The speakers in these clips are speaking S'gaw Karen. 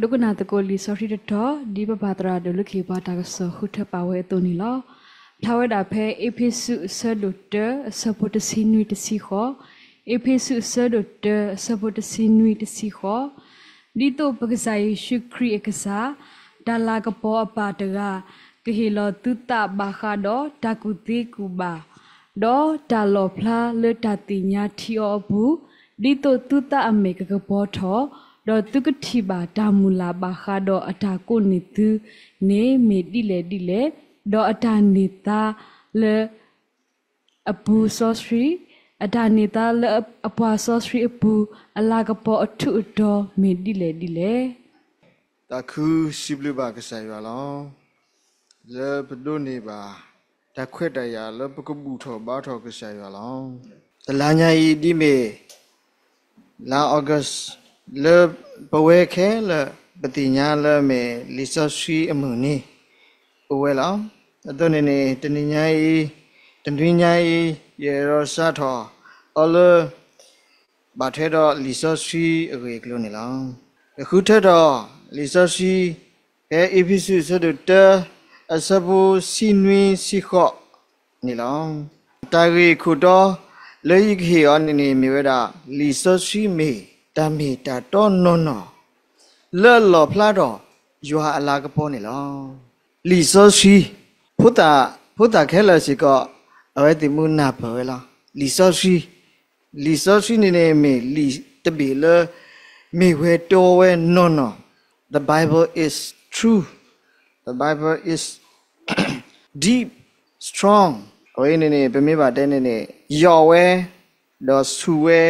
ဒိကနၣ်သကိးလံာ်စီဆှံတတီၤ ဒ်ပပၢ်သရၣ်ဒိၣ်လၢခ့ၣ်ပှၤတၢ်ကစီၣ်ဃုထၢပာ်ဝဲအသိးန့ၣ်လီၤ. ဖျါဝဲဒၣ်ဖဲအ့းဖ့းစူးအဆၢဒိၣ်တၢ အဆၢဖိတဆံနွံတဆံဃိး, အ့းဖ့းစူးအဆၢဒိၣ်တၢ အဆၢဖိတဆံနွံတဆံဃိး, ဒ်သိးပကစၢ်ယ့ၣ်ၡူးခရံာ်အကစၢ် တၢ်လၤကပီၤအပၢ်တဂၤ ကဟ့ၣ်လီၤသုသးဘၣ်ဃးဒီးတၢ်ကူၣ်သ့ကူၣ်ဘၣ် ဒီးတၢ်လီၣ်ဖျါလၢတၢ်သ့ၣ်ညါထံအီၤအပူၤ, ဒ်သိးသုသးအမဲာ်ကကပီၤထီၣ်, ဒီးသုကထံၣ်ဘၣ်တၢ်မုၢ်လၢ်ဘၣ်ဃးဒီးအတၢ်ကိးန့ၢ်သုန့ၣ်မ့ၢ်ဒ်လဲၣ်ဒ်လဲၣ်, ဒီးအတၢ်န့ၢ်သါလၢ အပူၤစီဆှံ, အတၢ်န့ၢ်သါလၢအပှၤစီဆှံအပူၤ အလၤကပီၤအထူးအတီၤမ့ၢ်ဒ်လဲၣ်ဒ်လဲၣ်. သးခုစံးဘျုးဘၣ်ကစၢ်ယွၤလီၤ. လၢပဒိးန့ၢ်ဘၣ် တၢ်ခွဲးတၢ်ယာ်လၢပကဘူၣ်ထီၣ်ဘါထီၣ်ကစၢ်ယွၤလီၤ. တလါညါအံၤဒ်မ့ၢ် လါ August လၢပဝဲခဲလၢာ် ပသ့ၣ်ညါလၢမ့ၢ်လံာ်စီဆှံအမုၢ်နံၤ အိၣ်ဝဲလီၤ. အသိးန့ၣ်န့ၣ် တနံၤညါအံၤ, တနွံညါအံၤ ယအဲၣ်ဒိးစးထီၣ်အီၤလၢ ဘၣ်ထွဲဒီးလံာ်စီဆှံအဂ့ၢ်အကျိၤန့ၣ်လီၤ. ယဃုထၢထီၣ်လံာ်စီဆှံ ဖဲအ့းဖ့းစူးအဆၢဒိၣ်တၢ အဆၢဖိဆံနွံဆံဃိးန့ၣ်လီၤ. တၢ်ဂ့ၢ်ခိၣ်တီလၢယကဟ့ၣ်အီၤန့ၣ်န့ၣ် မ့ၢ်ဝဲဒၣ် လံာ်စီဆှံမ့ၢ်တၢ်မ့ၢ်တၢ်တီနီၢ်နီၢ် လၢအလီၣ်ဖျါထီၣ်ယွၤအလၤကပီၤန့ၣ်လီၤ. လံာ်စီဆှံ, ဖိသၣ်, ဖိသၣ်ခဲလၢာ်စ့ၢ်ကီး အဝဲသ့ၣ်မုၢ်နၢ်ပၢၢ်ဝဲလီၤ. လံာ်စီဆှံ, လံာ်စီဆှံန့ၣ်န့ၣ်မ့ၢ်လံာ်တဘ့ၣ်လၢ မ့ၢ်ဝဲတီဝဲနီၢ်နီၢ်, The Bible is true, the Bible is deep, strong, အဝဲအံၤန့ၣ်န့ၣ် ပမ့ၢ်ဘၣ်တဲန့ၣ်န့ၣ် ယိာ်ဝဲ, ဒီးဆူၣ်ဝဲ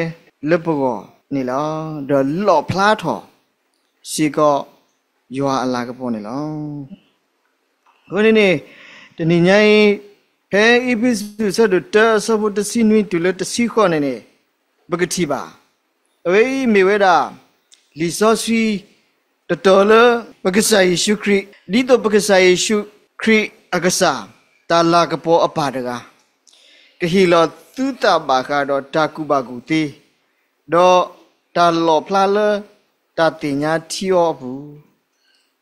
လၢပဂီၢ်န့ၣ်လီၤ. ဒီးလီၣ်ဖျါထီၣ်စ့ၢ်ကီး ယွၤအလၤကပီၤန့ၣ်လီၤ. အဃိန့ၣ်န့ၣ် တနံၤညါအံၤ ဖဲအ့းဖ့းစူးအဆၢဒိၣ်တၢ အဆၢဖိတဆံနွံတုၤလၢတဆံဃိးန့ၣ်န့ၣ် ပကထံၣ်ဘၣ် အဝဲအံၤမ့ၢ်ဝဲဒၣ် လံာ်စီဆှံတတီၤလၢ ပကစၢ်ယ့ၣ်ၡူးခရံာ်, ဒ်သိးပကစၢ်ယ့ၣ်ၡူးခရံာ်အကစၢ်, တၢ်လၤကပီၤအပၢ်တဂၤ, ကဟ့ၣ်လီၤသုသးဘၣ်ဃးဒီးတၢ်ကူၣ်ဘၣ်ကူၣ်သ့, ဒီးတၢ်လီၣ်ဖျါလၢတၢ်သ့ၣ်ညါထံအီၤအပူ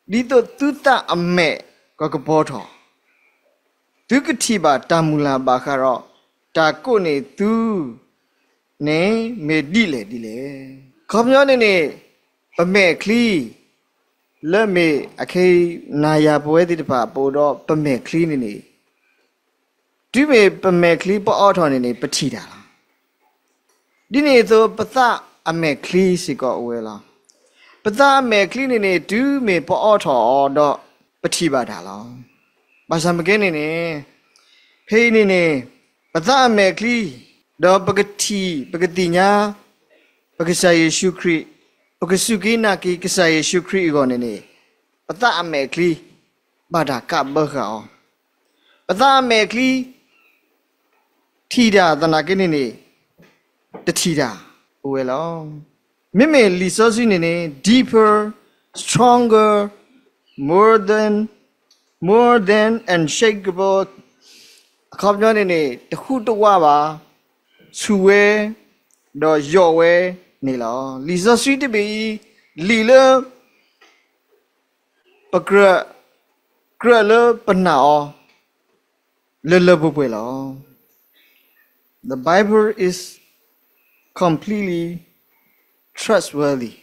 ၤ, ဒ်သိးသုသးအမဲာ်ကကပီၤထီၣ်, သုကထံၣ်ဘၣ်တၢ်မုၢ်လၢ်ဘၣ်ဃးဒီး တၢ်ကိးန့ၢ်သုန့ၣ် မ့ၢ်ဒ်လဲၣ်ဒ်လဲၣ်. အခီပညီန့ၣ်န့ၣ် ပမဲာ်ချံ လၢမ့ၢ်အခဲအံၤ နၤယၤပဝဲသ့ၣ်တဖၣ် ပအိၣ်ဒီးပမဲာ်ချံန့ၣ်န့ၣ် တုၤမ့ၢ်ပမဲာ်ချံပအီထီၣ်န့ၣ်န့ၣ် ပထံၣ်တၢ်လီၤ. ဒ်န့ၣ်အသိး ပသးအမဲာ်ချံစ့ၢ်ကီးအိၣ်ဝဲလီၤ. ပသးအမဲာ်ချံန့ၣ်န့ၣ် တုၤမ့ၢ်ပအီထီၣ်အီၤဒီး ပထံၣ်ဘၣ်တၢ်လီၤ. ဘၣ်ဆၣ်မ့ၢ်ကဲန့ၣ်န့ၣ် ဖဲအံၤန့ၣ်န့ၣ် ပသးအမဲာ်ချံ ဒီးပကထံၣ် ပကသ့ၣ်ညါ ပကစၢ်ယ့ၣ်ၡူးခရံာ်, ပကစူၢ်က့ၤနာ်က့ၤကစၢ်ယ့ၣ်ၡူးခရံာ်အဂီၢ်န့ၣ်န့ၣ် ပသးအမဲာ်ချံ ဘၣ်တၢ်ကးဘၢဃာ်အီၤ, ပသးအမဲာ်ချံ ထံၣ်တၢ်သနာ်က့န့ၣ်န့ၣ် တထံၣ်တၢ်အိၣ်ဝဲလီၤ. မ့မ့ၢ်လံာ်စီဆှံန့ၣ်န့ၣ် deeper, stronger, more than, more than unshakable, အခီပညီန့ၣ်န့ၣ် တဟူးတဝးဘၣ်, ဆူၣ်ဝဲ ဒီးယိာ်ဝဲန့ၣ်လီၤ. လံာ်စီဆှံတဘ့ၣ်အံၤ လံာ်လၢ ပကြၢး, ကြၢးလၢပနာ်အီၤ လၢလၢပှဲၤပှဲၤလီၤ. The Bible is completely trustworthy.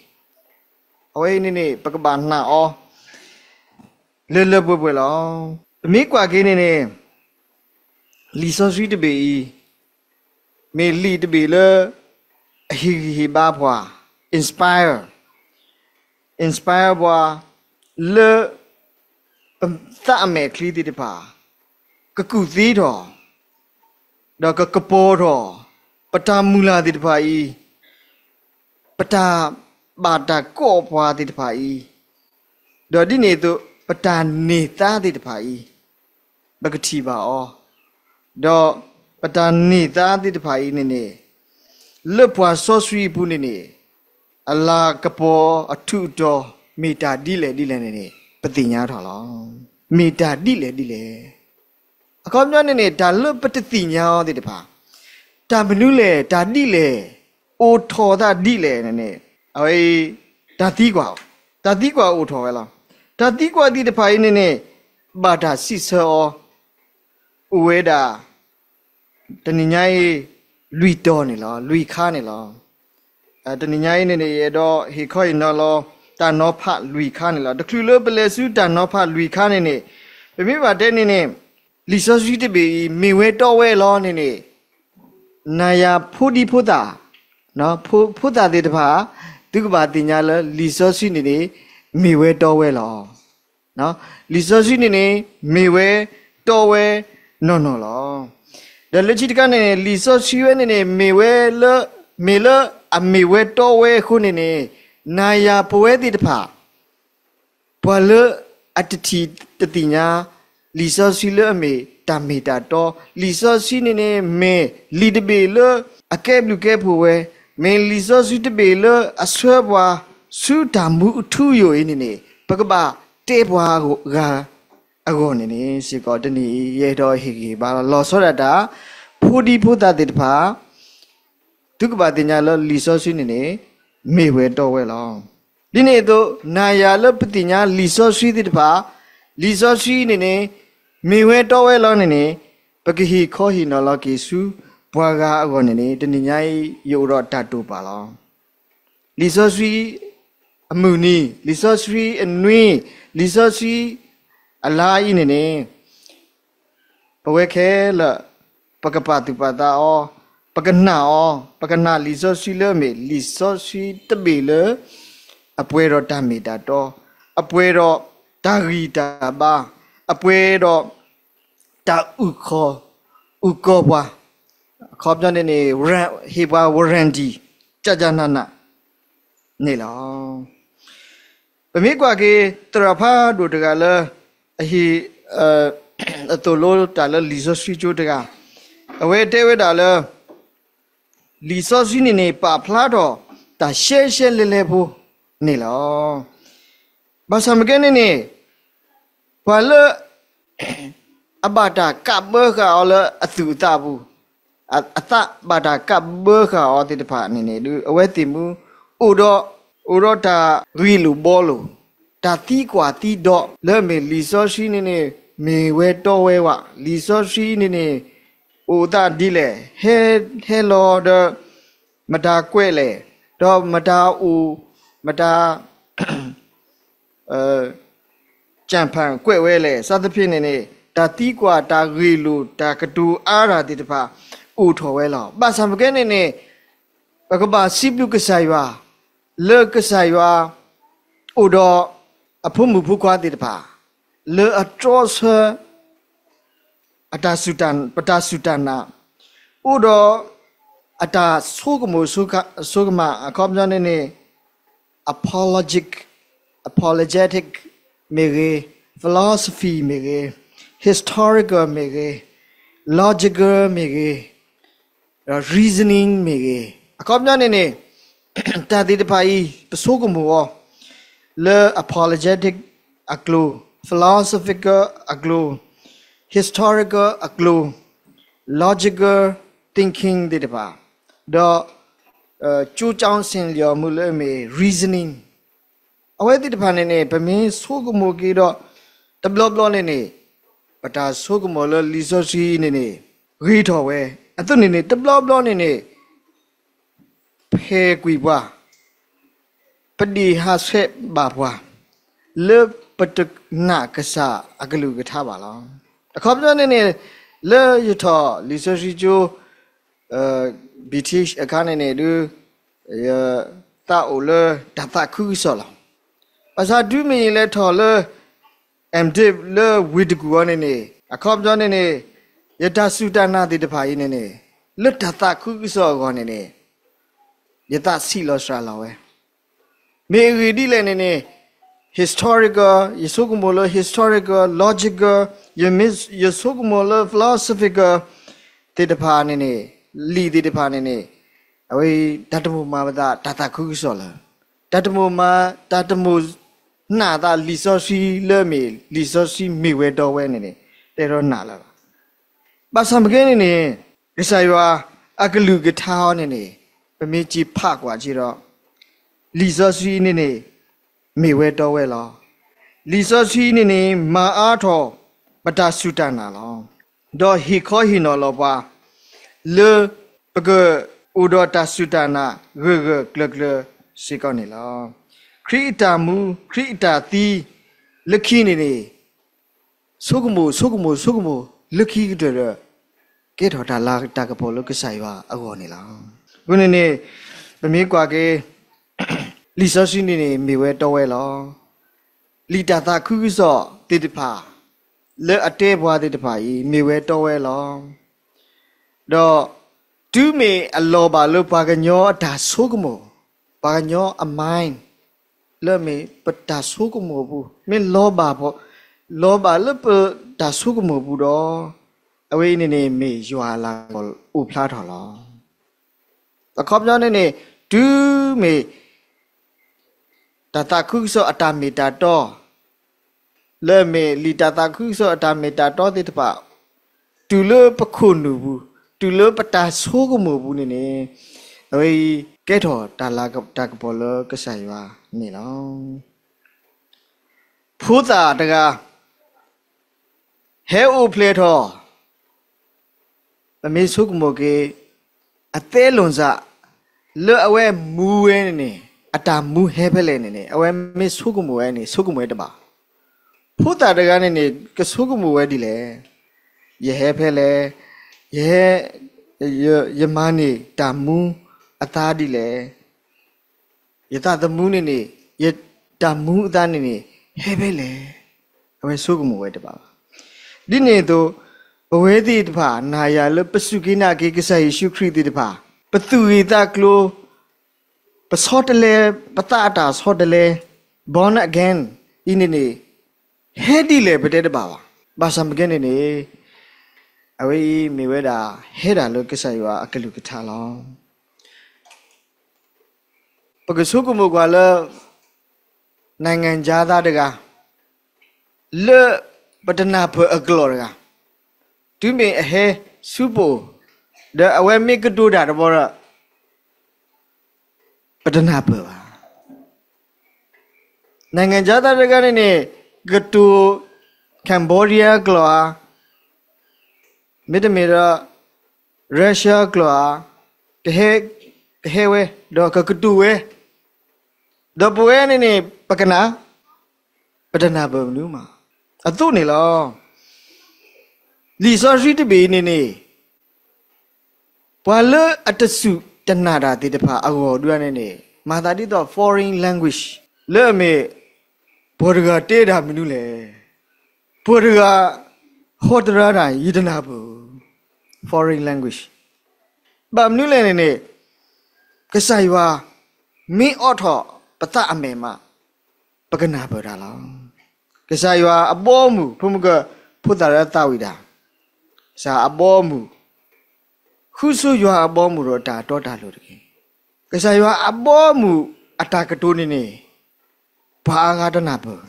အဝဲအံၤန့ၣ်န့ၣ် ပကဘၣ်နာ်အီၤ လၢလၢပှဲၤပှဲၤလီၤ. ပမ့ၢ်ကွၢ်က့ၤန့ၣ်န့ၣ် လံာ်စီဆှံတဘ့ၣ်အံၤ မ့ၢ်လံာ်တဘ့ၣ်လၢ အဟ့ၣ်ဂံၢ်ဟ့ၣ်ဘါပှၤ, inspire, inspire ပှၤ လၢ ပသးအမဲာ်ချံသ့ၣ်တဖၣ် ကကူၣ်သ့ထီၣ်, ဒီးကကပီၤထီၣ် ပတၢ်မုၢ်လၢ်သ့ၣ်တဖၣ်အံၤ, ပတၢ်ဘၣ်တၢ်ကိးပှၤသ့ၣ်တဖၣ်အံၤ, ဒီးဒ်န့ၣ်အသိး ပတၢ်န့ၢ်သါသ့ၣ်တဖၣ်အံၤ ပကထံၣ်ဘၣ်အီၤ, ဒီးပတၢ်န့ၢ်သါသ့ၣ်တဖၣ်အံၤန့ၣ်န့ၣ် လၢပှၤစီဆှံအပူၤန့ၣ်န့ၣ် အလၤကပီၤအထူးအတီၤ မ့ၢ်တၢ်ဒ်လဲၣ်ဒ်လဲၣ်န့ၣ်န့ၣ် ပသ့ၣ်ညါထီၣ်လီၤ. မ့ၢ်တၢ်ဒ်လဲၣ်ဒ်လဲၣ်. အခီပညီန့ၣ်န့ၣ် တၢ်လၢပတသ့ၣ်ညါအီၤသ့ၣ်တဖၣ်, တၢ်မနုၤလဲၣ်, တၢ်ဒ်လဲၣ်, အိၣ်ထီၣ်သးဒ်လဲၣ်န့ၣ်န့ၣ် အဝဲအံၤ တၢ်သံကွၢ်အီၤ တၢ်သံကွၢ်အိၣ်ထီၣ်ဝဲလီၤ. တၢ်သံကွၢ်သ့ၣ်တဖၣ်အံၤန့ၣ်န့ၣ် ဘၣ်တၢ်စံးဆၢအီၤ အိၣ်ဝဲဒၣ် တနံၤညါအံၤ လွံၢ်တီၤန့ၣ်လီၤ, လွံၢ်ခါန့ၣ်လီၤ. တနံၤညါအံၤန့ၣ်န့ၣ် ယအဲၣ်ဒိးဟ့ၣ်ခီဟ့ၣ်နီၤလီၤ တၢ်နီၤဖးလွံၢ်ခါန့ၣ်လီၤ. တချုးလၢပလဲၤဆူတၢ်နီၤဖးလွံၢ်ခါန့ၣ်န့ၣ် ပမ့ၢ်ဘၣ်တဲန့ၣ်န့ၣ် လံာ်စီဆှံတဘ့ၣ်အံၤ မ့ၢ်ဝဲတီဝဲလီၤန့ၣ်န့ၣ် နၤယၤဖိဒံဖိသၣ်, ဖိသၣ်သ့ၣ်တဖၣ် သုကဘၣ်သ့ၣ်ညါလၢလံာ်စီဆှံန့ၣ်န့ၣ် မ့ၢ်ဝဲတီဝဲလီၤ. လံာ်စီဆှံန့ၣ်န့ၣ် မ့ၢ်ဝဲတီဝဲနီၢ်နီၢ်လီၤ. ဒီးလၢခံတခါန့ၣ်န့ၣ် လံာ်စီဆှံဝဲန့ၣ်န့ၣ် မ့ၢ်ဝဲလၢ မ့ၢ်လၢအမ့ၢ်ဝဲတီဝဲအဃိန့ၣ်န့ၣ် နၤယၤပဝဲသ့ၣ်တဖၣ် ပှၤလၢအတထံၣ်တသ့ၣ်ညါ လံာ်စီဆှံလၢအမ့ၢ်တၢ်မ့ၢ်တၢ်တီ, လံာ်စီဆှံန့ၣ်န့ၣ် မ့ၢ်လံာ်တဘ့ၣ်လၢအကဲဘျုးကဲဖှိၣ်ဝဲ, မ့ၢ်လံာ်စီဆှံတဘ့ၣ်လၢအဆှၢပှၤဆူတၢ်မူအထူအယိာ်အံၤန့ၣ်န့ၣ် ပကဘၣ်တဲပှၤဂၤအဂီၢ်န့ၣ်န့ၣ် စ့ၢ်ကီးတနံၤအံၤ ယအဲၣ်ဒိးဟ့ၣ်ဂံၢ်ဘါလီၤဆီဒၣ်တၢ် ဖိဒံဖိသၣ်သ့ၣ်တဖၣ် သုကဘၣ်သ့ၣ်ညါလၢလံာ်စီဆှံန့ၣ်န့ၣ် မ့ၢ်ဝဲတီဝဲလီၤ. ဒ်န့ၣ်အသိး နၤယၤလၢပသ့ၣ်ညါလံာ်စီဆှံသ့ၣ်တဖၣ်, လံာ်စီဆှံန့ၣ်န့ၣ် မ့ၢ်ဝဲတီဝဲလီၤန့ၣ်န့ၣ် ပကဟ့ၣ်ခီဟ့ၣ်နီၤလီၤက့ၤဆူပှၤဂၤအဂီၢ်န့ၣ်န့ၣ် တနံၤညါအံၤ ယအိၣ်ဒီးတၢ်တိာ်ပာ်လီၤ. လံာ်စီဆှံအမုၢ်နံၤ, လံာ်စီဆှံအနွံ, လံာ်စီဆှံအလါအံၤန့ၣ်န့ၣ် ပဝဲခဲလၢာ် ပကပာ်သူၣ်ပာ်သးအီၤ, ပကနာ်အီၤ, ပကနာ်လံာ်စီဆှံလၢအမ့ၢ် လံာ်စီဆှံတဘ့ၣ်လၢ အပှဲၤဒီးတၢ်မ့ၢ်တၢ်တီ, အပှဲၤဒီးတၢ်ဂံၢ်တၢ်ဘါ, အပှဲၤဒီးတၢ်အုၣ်ခီၣ် အုၣ်ကီၤပှၤ, အခီပညီန့ၣ်န့ၣ် ဟ့ၣ်ပှၤ warranty ကကနန န့ၣ်လီၤ. ပမ့ၢ်ကွၢ်က့ၤ သရၣ်ဖးဒိၣ်တဂၤလၢ အဟ့ၣ် အသိၣ်လိတၢ်လၢလံာ်စီဆှံကၠိတဂၤ, အဝဲတဲဝဲဒၣ်လၢ လံာ်စီဆှံန့ၣ်န့ၣ် ပာ်ဖျါထီၣ်တၢ်ရှဲရှဲလဲၢ်လဲၢ်ဖိန့ၣ်လီၤ. ဘၣ်ဆၣ်မ့ၢ်ကဲန့ၣ်န့ၣ် ပှၤလၢ အဘၣ်တၢ်ကးဘၢဃာ်အီၤလၢအသူၣ်အသးပူၤ, အသးဘၣ်တၢ်ကးဘၢဃာ်အီၤသ့ၣ်တဖၣ်န့ၣ်န့ၣ် ဒုးအဝဲသ့ၣ်မူ အိၣ်ဒီး အိၣ်ဒီးတၢ်ဂ့ၢ်လိာ်ဘှီလိာ်, တၢ်သံကွၢ်သံဒိးလၢအမ့ၢ်လံာ်စီဆှံန့ၣ်န့ၣ် မ့ၢ်ဝဲတီဝဲဝဲ, လံာ်စီဆှံန့ၣ်န့ၣ် အိၣ်သးဒ်လဲၣ်, ဟဲ ဟဲလီၤဒီး မတၤကွဲးလဲၣ်, ဒီးမတၤအိၣ် မတၤ ကၠၣ်ဖၣ်ကွဲးဝဲလဲၣ် စးသဖြင့်န့ၣ်န့ၣ် တၢ်သံကွၢ် တၢ်ဂ့ၢ်လိာ် တၢ်ကတိၤအါတၢ်သ့ၣ်တဖၣ် အိၣ်ထီၣ်ဝဲလီၤ. ဘၣ်ဆၣ်မ့ၢ်ကဲန့ၣ်န့ၣ် ပကဘၣ်စံးဘျုးကစၢ်ယွၤ လၢကစၢ်ယွၤ အိၣ်ဒီးအဖိမုၣ်ဖိခွါသ့ၣ်တဖၣ် လၢအတြီဆၢ အတၢ်စူၢ်တၢ် ပတၢ်စူၢ်တၢ်နာ် အိၣ်ဒီး အတၢ်ဆိကမိၣ်ဆိကမး အခီပညီန့ၣ်န့ၣ် apologetic apologetic မ့ၢ်ဂ့ၤ, philosophy မ့ၢ်ဂ့ၤ, historical မ့ၢ်ဂ့ၤ, logical မ့ၢ်ဂ့ၤ, reasoning မ့ၢ်ဂ့ၤ, အခီပညီန့ၣ်န့ၣ် တၢ်သ့ၣ်တဖၣ်အံၤ ပဆိကမိၣ်အီၤ လၢ apologetic အကျိၤ, philosophical အကျိၤ, historical အကျိၤ, logical thinking သ့ၣ်တဖၣ်, ဒီး ကၠိကၠီဆ့ၣ်လီၤမူလၢအမ့ၢ် reasoning အဝဲသ့ၣ်တဖၣ်န့ၣ်န့ၣ် ပမ့ၢ်ဆိကမိၣ်က့ၤဒီး တဘျီဘျီန့ၣ်န့ၣ် ပတၢ်ဆိကမိၣ်လၢလံာ်စီဆှံန့ၣ်န့ၣ် ဂ့ၤထီၣ်ဝဲ, အသိးန့ၣ်န့ၣ် တဘျီဘျီန့ၣ်န့ၣ် ဖဲကွံာ်ပှၤ ပဒံၣ်ဟးဆှဲးဘၣ်ပှၤ လၢပတနာ်ကစၢ်အကလုၢ်ကထါဘၣ်လီၤ. အခီပညီန့ၣ်န့ၣ် လၢယထီၣ်လံာ်စီဆှံကၠိ British အခါန့ၣ်န့ၣ်ဒုး ယသးအိၣ်လၢတၢ်သးခုကစီၣ်လီၤ. ဘၣ်ဆၣ်တုၤမ့ၢ်ယလဲၤထီၣ်လၢ M.Div လၢဝ့ၢ်တကူၣ်အီၤန့ၣ်န့ၣ် အခီပညီန့ၣ်န့ၣ် ယတၢ်စူၢ်တၢ်နာ်သ့ၣ်တဖၣ်အံၤန့ၣ်န့ၣ် လၢတၢ်သးခုကစီၣ်အဂီၢ်န့ၣ်န့ၣ် ယသးဆံးလီၤစှၤလီၤဝဲ မ့ၢ်အဂ့ၢ်ဒ်လဲၣ်န့ၣ်န့ၣ် historical ယဆိကမိၣ်လၢ historical, logical ယမ့ၢ် ယဆိကမိၣ်လၢ philosophical သ့ၣ်တဖၣ်န့ၣ်န့ၣ် လံာ်သ့ၣ်တဖၣ်န့ၣ်န့ၣ် အဝဲ တၢ်တမိၣ်မၤပသး တၢ်သးခုကစီၣ်လၢ တၢ်တမိၣ်မၤ တၢ်တမိၣ်နာ်သးလံာ်စီဆှံလၢအမ့ၢ် လံာ်စီဆှံမ့ၢ်ဝဲတီဝဲန့ၣ်န့ၣ် တဲထီၣ်နးလၢၤဘၣ်. ဘၣ်ဆၣ်မ့ၢ်ကဲန့ၣ်န့ၣ် ကစၢ်ယွၤအကလုၢ်ကထါအီၤန့ၣ်န့ၣ် ပမ့ၢ်က့ၤဖးကွၢ်က့ၤဒီး လံာ်စီဆှံန့ၣ်န့ၣ် မ့ၢ်ဝဲတီဝဲလီၤ. လံာ်စီဆှံန့ၣ်န့ၣ် မၤအါထီၣ်ပတၢ်စူၢ်တၢ်နာ်လီၤ. ဒီးဟ့ၣ်ခီဟ့ၣ်နီၤလီၤပှၤ လၢပကအိၣ်ဒီးတၢ်စူၢ်တၢ်နာ်ဂၢၢ်ဂၢၢ်ကျၢၤကျၢၤစ့ၢ်ကီးန့ၣ်လီၤ. ခရံာ်အတၢ်မူ ခရံာ်အတၢ်သံ လၢခံန့ၣ်န့ၣ် ဆိကမိၣ် ဆိကမိၣ် ဆိကမိၣ် လၢခံကတၢၢ်ဒီး ကဲထီၣ်တၢ်လၤတၢ်ကပီၤလၢကစၢ်ယွၤအဂီၢ်န့ၣ်လီၤ. အဃိန့ၣ်န့ၣ် ပမ့ၢ်ကွၢ်က့ၤ လံာ်စီဆှံန့ၣ်န့ၣ် မ့ၢ်ဝဲတီဝဲလီၤ. လံာ်တၢ်သးခုကစီၣ်သ့ၣ်တဖၣ် လၢအတဲပှၤသ့ၣ်တဖၣ်အံၤ မ့ၢ်ဝဲတီဝဲလီၤ. ဒီးတုၤမ့ၢ်အလီၤဘၣ်လၢပှၤကညီအတၢ်ဆိကမိၣ်, ပှၤကညီအ mind လၢမ့ၢ်ပတၢ်ဆိကမိၣ်အပူၤ, မ့ၢ်လီၤဘၣ်, လီၤဘၣ်လၢပတၢ်ဆိကမိၣ်အပူၤဒီး, အဝဲအံၤန့ၣ်န့ၣ် မ့ၢ်ယွၤအလၤကပီၤအိၣ်ဖျါထီၣ်လီၤ. အခီပညီန့ၣ်န့ၣ် တုၤမ့ၢ် တၢ်သးခုကစီၣ်အတၢ်မ့ၢ်တၢ်တီ, လၢအမ့ၢ်လံာ်တၢ်သးခုကစီၣ်အတၢ်မ့ၢ်တၢ်တီသ့ၣ်တဖၣ် တုၤလၢပခိၣ်နူာ်ပူၤ, တုၤလၢပတၢ်ဆိကမိၣ်ပူၤန့ၣ်န့ၣ်, အဝဲအံၤကဲထီၣ်တၢ်လၤတၢ်ကပီၤလၢကစၢ်ယွၤန့ၣ်လီၤ. ဖိသၣ်တဂၤ ဟဲအိၣ်ဖျဲၣ်ထီၣ်, ပမ့ၢ်ဆိကမိၣ်က့ၤ အသဲလိာ်စး လၢအဝဲမူဝဲန့ၣ်န့ၣ် အတၢ်မူဟဲဖဲလဲၣ်န့ၣ်န့ၣ် အဝဲမ့ၢ်ဆိကမိၣ်ဝဲန့ၣ် ဆိကမိၣ်ဝဲတဘၣ်. ဖိသၣ်တဂၤန့ၣ်န့ၣ် ကဆိကမိၣ်ဝဲဒ်လဲၣ်, ယဟဲဖဲလဲၣ်, ယဟဲ, ယ, ယမၤန့ၢ်တၢ်မူအသါဒ်လဲၣ် ယသးသမူန့ၣ်န့ၣ်, ယတၢ်မူအသါန့ၣ်န့ၣ် ဟဲဖဲလဲၣ်, အဝဲဆိကမိၣ်ဝဲတဘၣ်ဘၣ်. ဒ်န့ၣ်အသိး, ပဝဲသ့ၣ်တဖၣ် နၤယၤလၢပစူၢ်က့ၤနာ်က့ၤကစၢ်ယ့ၣ်ၡူးခရံာ်သ့ၣ်တဖၣ်, ပသူၣ်ဂ့ၤသးကျိၤ, ပဆီတလဲ, ပသးအတၢ်ဆီတလဲ, born again အံၤန့ၣ်န့ၣ်, ဟဲဒ်လဲၣ်ပတဲတဘၣ်ဘၣ်. ဘၣ်ဆၣ်မ့ၢ်ကဲန့ၣ်န့ၣ်, အဝဲအံၤမ့ၢ်ဝဲဒၣ် ဟဲဒၣ်လၢကစၢ်ယွၤအကလုၢ်ကထါလီၤ. ပကဆိကမိၣ်ကွၢ်လၢ နိုင်ငံခြားသားတဂၤ, လၢပတနၢ်ပၢၢ်အကျိာ်တဂၤ, တုၤမ့ၢ်အဟဲဆူပအိၣ်, ဒီးအဝဲမ့ၢ်ကတိၤတၢ်တဘျီဒီး, ပတနၢ်ပၢၢ်ဘၣ်.နိုင်ငံခြားသားတဂၤန့ၣ်န့ၣ်, ကတိၤ Cambodia ကျိာ်ဧါ, မ့တမ့ၢ်ဒီး Russia ကျိာ်ဧါ, ကဟဲ, ကဟဲဝဲ, ဒီးကကတိၤဝဲ, ဒီးပဝဲန့ၣ်န့ၣ် ပကနၣ်, ပတနၢ်ပၢၢ်မနုၤမး. အသိးန့ၣ်လီၤ. လံာ်စီဆှံတဘ့ၣ်အံၤန့ၣ်န့ၣ်, ပှၤလၢအတစူၢ်တနာ်တၢ်သ့ၣ်တဖၣ်အဂီၢ်ဒၣ်န့ၣ်န့ၣ်, မၤသးဒ်သိး foreign language လၢအမ့ၢ် ပှၤတဂၤတဲတၢ်မနုၤလဲၣ်, ပှၤတဂၤဟီတရါတၢ် ယတနၢ်ပၢၢ်, foreign language ဘၣ်မနုၤလဲၣ်န့ၣ်န့ၣ်, ကစၢ်ယွၤမ့ၢ်အိးထီၣ်ပသးအမဲာ်မး, ပကနၢ်ပၢၢ်တၢ်လီၤ. ကစၢ်ယွၤအဘီအမုၢ်, ဖိမုၣ်က, ဖိသၣ်လၢသးဝံၣ်တၢ်, ကစၢ်အဘီအမုၢ်, ဃုဆိယွၤအဘီအမုၢ်ဒီးတၢ်တီတၢ်လိၤတက့ၢ်. ကစၢ်ယွၤအဘီအမုၢ်အတၢ်ကတိၤန့ၣ်န့ၣ်, ပှၤအါဂၤတနၢ်ပၢၢ်.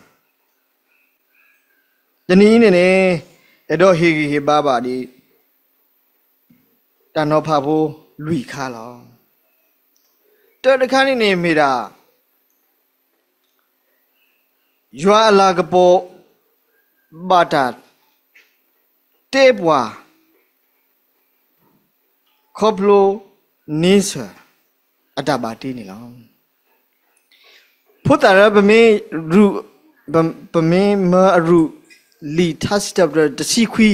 တနံၤအံၤန့ၣ်န့ၣ်, အဲၣ်ဒိးဟ့ၣ်ဂံၢ်ဟ့ၣ်ဘါဘၣ်ဒ် တၢ်နီၤဖးဖိလွံၢ်ခါလီၤ. တၢတခါန့ၣ်န့ၣ်မ့ၢ်ဒၣ် ယွၤအလၤကပီၤ ဘၣ်တၢ်တဲပှၤ ခီဖျိ နံစၢၢ် အတၢ်ဘၣ်တ့န့ၣ်လီၤ. ဖိသၣ်လၢပမ့ၢ်ရူၢ်, ပမ့ၢ်မၢအရူၢ် လံာ်ထါစံးထီၣ်ပတြၢၤတဆံခွံ,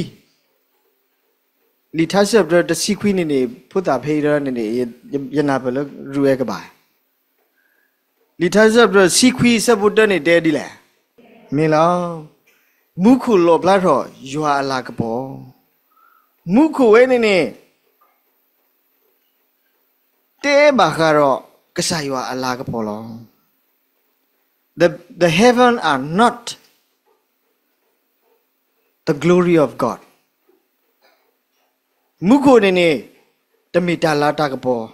လံာ်ထါစံးထီၣ်ပတြၢၤတဆံခွံန့ၣ်န့ၣ် ဖိသၣ်ဖဲအံၤန့ၣ်န့ၣ် ယနၢ်ပၢၢ်လၢရူၢ်ဝဲကဘၣ်. လံာ်ထါစံးထီၣ်ပတြၢၤတဆံခွံ အဆၢဖိတၢန့ၣ်တဲဒ်လဲၣ်. မ့ၢ်လီၤ. မူခိၣ်လီၣ်ဖျါထီၣ်ယွၤအလၤကပီၤ, မူခိၣ်ဝဲန့ၣ်န့ၣ် တဲဘၣ်ဃးဒီးကစၢ်ယွၤအလၤကပီၤလီၤ. The, the heaven are not the glory of God. မူခိၣ်န့ၣ်န့ၣ် တမ့ၢ်တၢ်လၤတၢ်ကပီၤ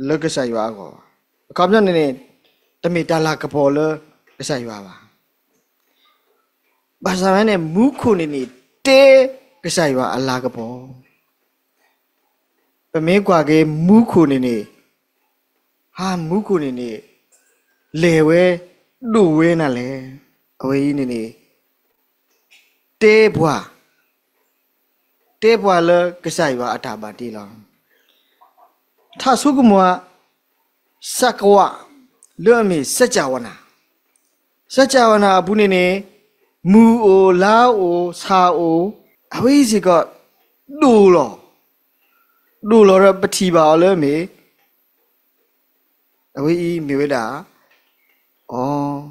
လၢကစၢ်ယွၤအဂီၢ်ဘၣ်. အခီပညီန့ၣ်န့ၣ် တမ့ၢ်တၢ်လၤကပီၤလၢကစၢ်ယွၤဘၣ်. ဘၣ်ဆၣ်ဝဲန့ၣ် မူခိၣ်န့ၣ်န့ၣ် တဲကစၢ်ယွၤအလၤကပီၤ. ပမ့ၢ်ကွၢ်က့ၤမူခိၣ်န့ၣ်န့ၣ်, ဟါ မူခိၣ်န့ၣ်န့ၣ် လဲၤဝဲ ဒိၣ်ဝဲနၤလဲၣ်. အဝဲအံၤန့ၣ်န့ၣ် တဲပှၤ, တဲပှၤလၢကစၢ်ယွၤအတၢ်ဘၣ်တ့လီၤ. ထါဆိကမိၣ်ဧါ, စကဝး လၢအမ့ၢ်စၢကၢဝနၤ, စၢကၢဝနၤအပူၤန့ၣ်န့ၣ် မုၢ်အိၣ် လါအိၣ် ဆၣ်အိၣ်, အဝဲအံၤစ့ၢ်ကီး ဒိၣ်လီၤ, ဒိၣ်လီၤဒီးပထံၣ်ဘၣ်အီၤလၢအမ့ၢ် အဝဲအံၤမ့ၢ်ဝဲဒၣ် အီ,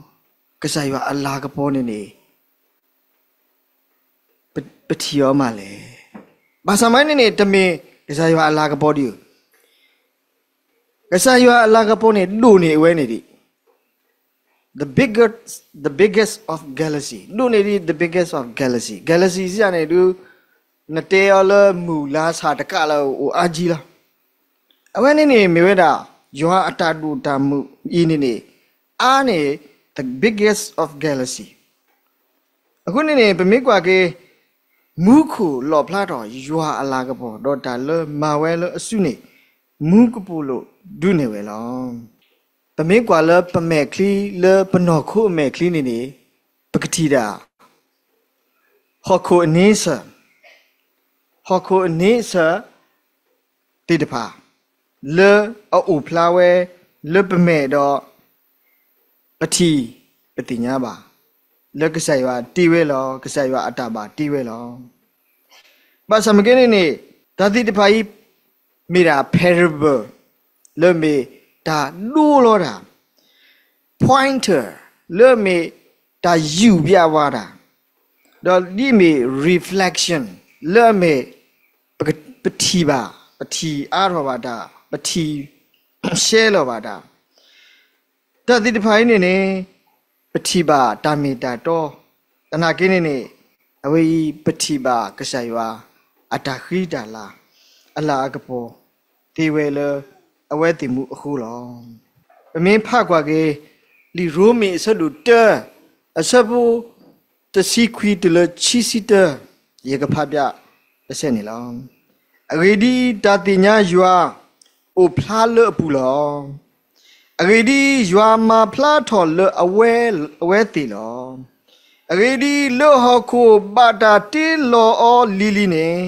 ကစၢ်ယွၤအလၤကပီၤန့ၣ်န့ၣ် ပ, ပထံၣ်အီၤမးလဲၣ်. ဘၣ်ဆၣ်မ့ၢ်န့ၣ်န့ၣ် တမ့ၢ်ကစၢ်ယွၤအလၤကပီၤဒံးဧိၤ. ကစၢ်ယွၤအလၤကပီၤန့ၣ် ဒိၣ်န့ၢ်အဝဲန့ၣ်ဒံး the biggest, the biggest of galaxy, ဒိၣ်န့ၢ်ဒံး the biggest of galaxy, galaxy စံးယၤန့ၣ်ဒုး နတဲအီၤလၢမုၢ်လါဆၣ်တကးလၢအိၣ်အါကံလီၤ. အဝဲန့ၣ်န့ၣ်မ့ၢ်ဝဲဒၣ် ယွၤအတၢ်ဒိၣ်တၢ်မုၢ်အံၤန့ၣ်န့ၣ် အါန့ၢ် the biggest of galaxy. အဃိန့ၣ်န့ၣ် ပမ့ၢ်ကွၢ်က့ၤ မူခိၣ်လီၣ်ဖျါထီၣ်ယွၤအလၤကပီၤ ဒီးတၢ်လၢမၤဝဲလၢအစုန့ၣ် မူကပိာ်လိာ်ဒုးနဲၣ်ဝဲလီၤ. ပမ့ၢ်ကွၢ်လၢပမဲာ်ချံ လၢပနီၢ်ခိအမဲာ်ချံန့ၣ်န့ၣ် ပကထံၣ်ဒၣ် ဟီၣ်ခိၣ်အန့ဆၢၣ်, ဟီၣ်ခိၣ်အန့ဆၢၣ်သ့ၣ်တဖၣ် လၢအအိၣ်ဖျါဝဲ လၢပမဲာ်ဒီး ပထံၣ်ပသ့ၣ်ညါဘၣ် လၢကစၢ်ယွၤတ့ဝဲလီၤ, ကစၢ်ယွၤအတၢ်ဘၣ်တ့ဝဲလီၤ. ဘၣ်ဆၣ်မ့ၢ်ကဲန့ၣ်န့ၣ် တၢ်သ့ၣ်တဖၣ်အံၤ မ့ၢ်ဒၣ် parable လၢမ့ၢ်တၢ်ဒိလီၤတၢ် pointer လၢအမ့ၢ်တၢ်ယူးပျးဝဲဒၣ်, ဒီးဒ်အမ့ၢ် reflection လၢအမ့ၢ် ပက, ပထံၣ်ဘၣ်, ပထံၣ်အါထီၣ်ဘၣ်တၢ်, ပထံၣ်ရှဲလီၤဘၣ်တၢ်, တၢ်သ့ၣ်တဖၣ်အံၤန့ၣ်န့ၣ် ပထံၣ်ဘၣ်တၢ်မ့ၢ်တၢ်တီ, သနာ်က့န့ၣ်န့ၣ် အဝဲအံၤပထံၣ်ဘၣ်ကစၢ်ယွၤ အတၢ်ဃံတၢ်လၤ အလၤအကပီၤ သ့ဝဲလၢ အဝဲသ့ၣ်မူအဃိလီၤ. ပမ့ၢ်ဖးကွၢ်က့ၤ လံာ်ရိမ့ၤအဆၢဒိၣ်တၢ အဆၢဖိ တဆံခွံတုၤလၢခံဆံတၢ ယကဖးဖျါတဆဲးန့ၣ်လီၤ. အဂ့ၢ်ဒ်အံၤ, တၢ်သ့ၣ်ညါယွၤ အိၣ်ဖျါလၢအပူၤလီၤ. အဂ့ၢ်ဒ်အံၤ, ယွၤမၤဖျါထီၣ်လၢအဝဲ, အဝဲသ့ၣ်လီၤ. အဂ့ၢ်ဒ်အံၤ, လၢဟီၣ်ခိၣ်ဘၣ်တၢ်တ့လီၤအီၤလံၤလံၤန့ၣ်,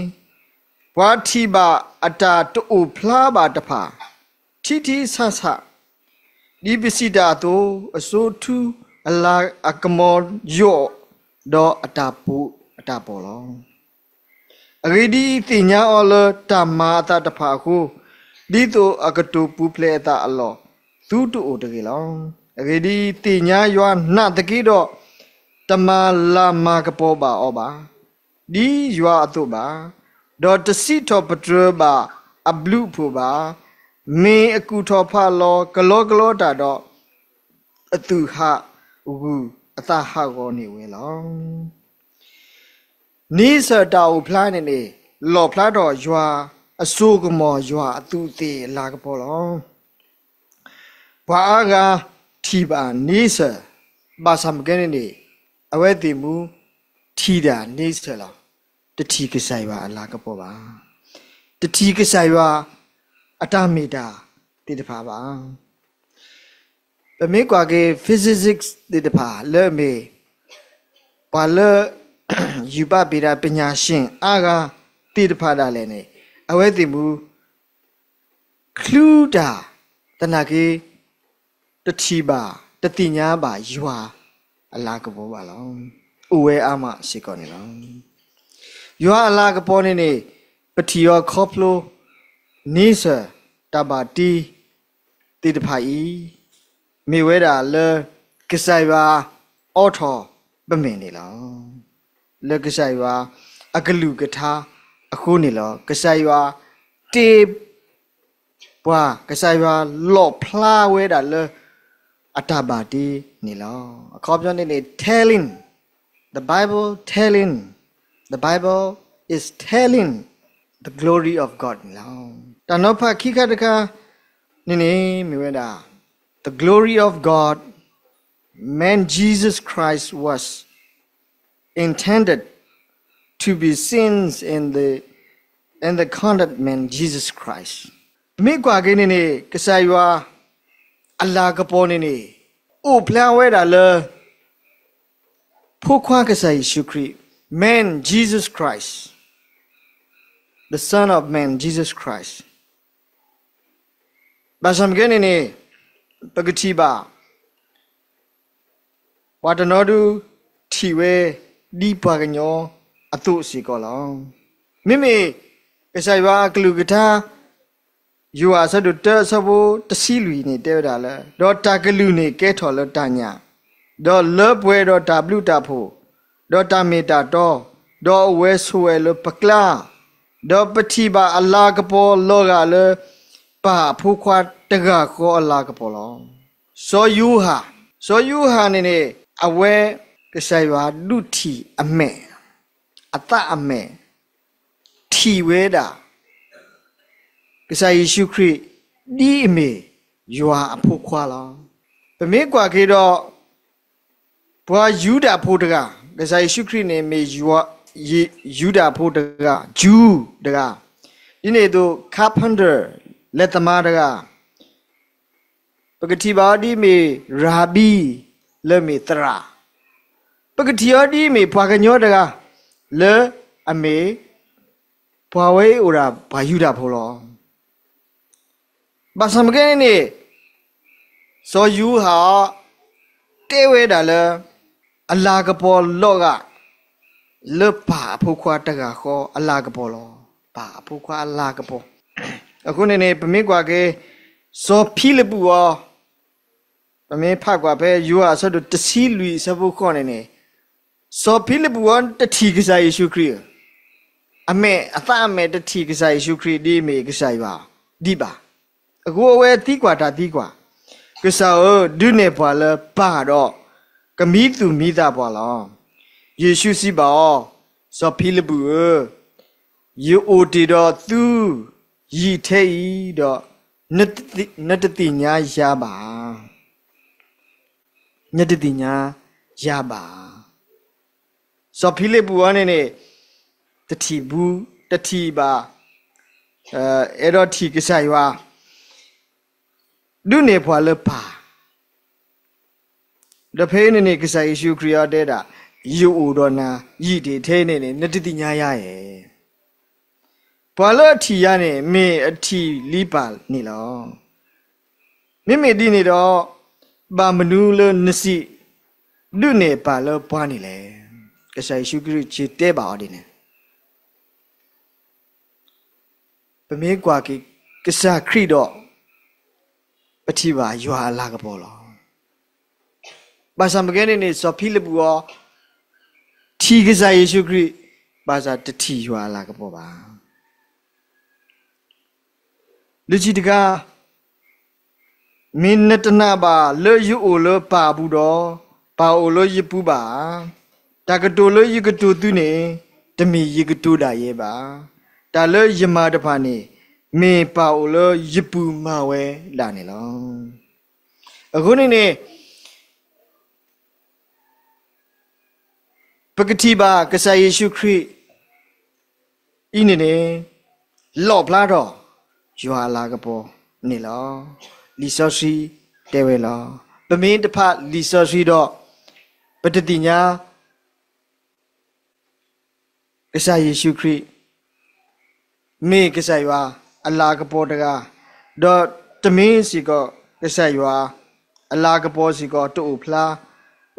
ပှၤထံၣ်ဘၣ်အတၢ်တအိၣ်ဖျါဘၣ်တဖၣ် ထံထံဆးဆး, ဒ်ပစံးတၢ်အသိး, အစိထူအလၤအကမီၤယိာ်, ဒီးအတၢ်ပူၤအတၢ်ပီၣ်လီၤ. အဂ့ၢ်ဒ်အံၤ, သ့ၣ်ညါအီၤလၢတၢ်မၤအသးတဖၣ်အဃိ, ဒ်သိးအကတိၤပူၤဖျဲးအသးအလီၢ် သုတအိၣ်တဂ့ၤလီၤ. အဂ့ၢ်ဒ်အံၤ, သ့ၣ်ညါယွၤနာ်သက့ဒီး, တမၤလၤမၤကပီၤဘၣ်အီၤဘၣ် ဒ်ယွၤအသိးဘၣ်, ဒီးတစံးထီၣ်ပတြၢၤဘၣ်အဘျုးအဖှိၣ်ဘၣ်, မ့ၢ်အကူၣ်ထီၣ်ဖးလီၤကလီကလီတၢ်ဒီး, အသူၣ်ဟးဂူာ်အသးဟးဂီၤန့ၢ်ဝဲလီၤ. န့ဆၢၣ်တၢ်အိၣ်ဖျါန့ၣ်န့ၣ် လီၣ်ဖျါထီၣ်ယွၤအစိကမီၤ ယွၤအသူးအသ့ၣ်အလၤကပီၤလီၤ. ပှၤအါဂၤထံၣ်ဘၣ်န့ဆၢၣ်, ဘၣ်ဆၣ်မ့ၢ်ကဲန့ၣ်န့ၣ် အဝဲသ့ၣ်မူထံၣ်ဒၣ်န့ဆၢၣ်လီၤ. တထံၣ်ကစၢ်ယွၤအလၤကပီၤဘၣ်. တထံၣ်ကစၢ်ယွၤအတၢ်မ့ၢ်တၢ်သ့ၣ်တဖၣ်ဘၣ်. ပမ့ၢ်ကွၢ်က့ၤ physics သ့ၣ်တဖၣ်လၢအမ့ၢ် ပှၤလၢ ယူးပာ်ပ့ၤတၢ် ပညာရှင် အါဂၤသ့ၣ်တဖၣ်ဒၣ်လဲာ်န့ၣ် အဝဲသ့ၣ်မူ ချုးတၢ် သနာ်က့ တထံၣ်ဘၣ် တသ့ၣ်ညါဘၣ်ယွၤအလၤကပီၤဘၣ်လီၤ. အိၣ်ဝဲအါမးစ့ၢ်ကီးန့ၣ်လီၤ. ယွၤအလၤကပီၤန့ၣ်န့ၣ် ပထံၣ်အီၤခီဖျိ န့ဆၢၣ်တၢ်ဘၣ်တ့သ့ၣ်တဖၣ်အံၤ မ့ၢ်ဝဲဒၣ်လၢ ကစၢ်ယွၤအိးထီၣ်ပမဲာ်န့ၣ်လီၤ. လၢကစၢ်ယွၤအကလုၢ်ကထါအဃိန့ၣ်လီၤ. ကစၢ်ယွၤတ့ ပှၤ ကစၢ်ယွၤလီၣ်ဖျါဝဲဒၣ်လၢ အတၢ်ဘၣ်တ့န့ၣ်လီၤ. အခီပညီန့ၣ်န့ၣ် telling, the Bible telling, the Bible is telling the glory of God န့ၣ်လီၤ. တၢ်နီၤဖးခံခါတခါန့ၣ်န့ၣ် မ့ၢ်ဝဲဒၣ် the glory of God, man Jesus Christ was intended to be seen in the, in the conduct man Jesus Christ. မ့ၢ်ကွၢ်က့ၤန့ၣ်န့ၣ် ကစၢ်ယွၤအလၤကပီၤန့ၣ်န့ၣ် အိၣ်ဖျါဝဲဒၣ်လၢ ဖိခွါကစၢ်ယ့ၣ်ၡူးခရံာ်, Man Jesus Christ, the Son of Man Jesus Christ. ဘၣ်ဆၣ်မ့ၢ်ကဲန့ၣ်န့ၣ် ပကထံၣ်ဘၣ် ပှၤတနီၤဒုးထံၣ်ဝဲ ဒ်ပှၤကညီအသိးစ့ၢ်ကီးလီၤ. မ့မ့ၢ်ကစၢ်ယွၤအကလုၢ်ကထါ ယိၤဟၣ်အဆၢဒိၣ်တၢအဆၢဖိတဆံလွံၢ်န့ၣ် တဲဝဲဒၣ်လၢ ဒီးတၢ်ကလုၢ်န့ၣ်ကဲထီၣ်လၢတၢ်ညၣ်, ဒီးလၢပှဲၤဒီးတၢ်ဘျုးတၢ်ဖှိၣ်, ဒီးတၢ်မ့ၢ်တၢ်တီ, ဒီးအဝဲဆိၣ်ဝဲလၢပကျါ, ဒီးပထံၣ်ဘၣ်အလၤကပီၤလီၤဂာ်လၢ ပၢ်အဖိခွါတဂၤဃီအလၤကပီၤလီၤ. စီၤယိၤဟၣ်, စီၤယိၤဟၣ်န့ၣ်န့ၣ် အဝဲကစၢ်ယွၤဒုးထံၣ်အမဲာ်, အသးအမဲာ် ထံၣ်ဝဲဒၣ် ကစၢ်ယ့ၣ်ၡူးခရံာ် ဒ်အမ့ၢ်ယွၤအဖိခွါလီၤ. ပမ့ၢ်ကွၢ်က့ၤဒီး ပှၤယူဒၤဖိတဂၤ, ကစၢ်ယ့ၣ်ၡူးခရံာ်န့ၣ်မ့ၢ် ယူဒၤဖိတဂၤ, Jew တဂၤ, ဒ်န့ၣ်အသိး carpenter လက်သမားတဂၤ, ပကထံၣ်ဘၣ်အီၤဒ်အမ့ၢ် ရၤဘံ လၢအမ့ၢ်သရၣ်, ပကထံၣ်အီၤဒ်အမ့ၢ်ပှၤကညီတဂၤ လၢအမ့ၢ် ပှၤဝဲအိၣ်ဒၣ်ပှၤယူဒၤဖိလီၤ. ဘၣ်ဆၣ်မ့ၢ်ကဲန့ၣ်န့ၣ် စီၤယိၤဟၣ်အီၤ တဲဝဲဒၣ်လၢ အလၤကပီၤလီၤဂာ် လၢပၢ်အဖိခွါတဂၤဃီအလၤကပီၤလီၤ. ပၢ်အဖိခွါအလၤကပီၤ. အဃိန့ၣ်န့ၣ် ပမ့ၢ်ကွၢ်က့ၤ စီၤဖံလပူးအီၤ, ပမ့ၢ်ဖးကွၢ်ဖဲယိၤဟၣ်အဆၢဒိၣ်တဆံလွံၢ်အဆၢဖိဃိးန့ၣ်န့ၣ် စီၤဖံလပူးအီၤတထံၣ်ကစၢ်ယ့ၣ်ၡူးခရံာ်ဧၢ, အမဲာ်အသးအမဲာ်တထံၣ်ကစၢ်ယ့ၣ်ၡူးခရံာ်ဒ်အမ့ၢ်ကစၢ်ယွၤဒံးဘၣ်. အဃိအဝဲသံကွၢ်တၢ်သံကွၢ်, ကစၢ်ဧၢ, ဒုးနဲၣ်ပှၤလၢပၢ်ဒီး ကမံသူၣ်မံသးပှၤလီၤ. ယ့ၣ်ၡူးစံးဘၣ်အီၤ, စီၤဖံလပူးဧၢ, ယအိၣ်တ့ၢ်ဒီးသု ယံာ်ထဲအံၤဒီး နတသ့ၣ်ညါယၤဘၣ်, နတသ့ၣ်ညါယၤဘၣ်. စီၤဖံလပူးအီၤန့ၣ်န့ၣ် တထံၣ်ဘၣ်, အဲၣ်ဒိးထံၣ်ကစၢ်ယွၤ ဒုးနဲၣ်ပှၤလၢပၢ် ဒီးဖဲအံၤန့ၣ်န့ၣ် ကစၢ်ယ့ၣ်ၡူးခရံာ်အီၤတဲဒၣ်, ယအိၣ်ဒီးနၤ ယံာ်တ့ၢ်ထဲအံၤန့ၣ်န့ၣ် နတသ့ၣ်ညါယၤဧါ. ပှၤလၢအထံၣ်ယၤန့ၣ် မ့ၢ်အထံၣ်လံပၢ်န့ၣ်လီၤ. မ့မ့ၢ်ဒ်န့ၣ်ဒီး ဘၣ်မနုၤလၢနစံး ဒုးနဲၣ်ပၢ်လၢပှၤန့ၣ်လဲၣ်. ကစၢ်ယ့ၣ်ၡူးခရံာ်စံးတဲဘၣ်အီၤဒ်န့ၣ် ပမ့ၢ်ကွၢ်က့ၤကစၢ်ခရံာ်ဒီး ပထံၣ်ဘၣ်ယွၤအလၤကပီၤလီၤ. ဘၣ်ဆၣ်မ့ၢ်ကဲန့ၣ်န့ၣ် စီၤဖံလပူးအီၤ ထံၣ်ကစၢ်ယ့ၣ်ၡူးခရံာ်, ဘၣ်ဆၣ်တထံၣ်ယွၤအလၤကပီၤဘၣ်. လၢခံတခါ, မ့ၢ်နတနာ်ဘၣ်လၢယအိၣ်လၢပၢ်အပူၤဒီး ပၢ်အိၣ်လၢယပူၤဘၣ်ဧါ. တၢ်ကတိၤလၢယကတိၤသုန့ၣ် တမ့ၢ်ယကတိၤဒၣ်ယဲဘၣ်. တၢ်လၢယမၤတဖၣ်န့ၣ် မ့ၢ်ပၢ်အိၣ်လၢယပူၤမၤဝဲဒၣ်န့ၣ်လီၤ. အဃိန့ၣ်န့ၣ် ပကထံၣ်ဘၣ်ကစၢ်ယ့ၣ်ၡူးခရံာ်အံၤန့ၣ်န့ၣ် လီၣ်ဖျါထီၣ် ယွၤအလၤကပီၤန့ၣ်လီၤ. လံာ်စီဆှံတဲဝဲလီၤ. ပမ့ၢ်တဖးလံာ်စီဆှံဒီး ပတသ့ၣ်ညါ ကစၢ်ယ့ၣ်ၡူးခရံာ် မ့ၢ်ကစၢ်ယွၤအလၤကပီၤတဂၤ, ဒီးတမ့ၢ်စ့ၢ်ကီး ကစၢ်ယွၤအလၤကပီၤစ့ၢ်ကီး တအိၣ်ဖျါ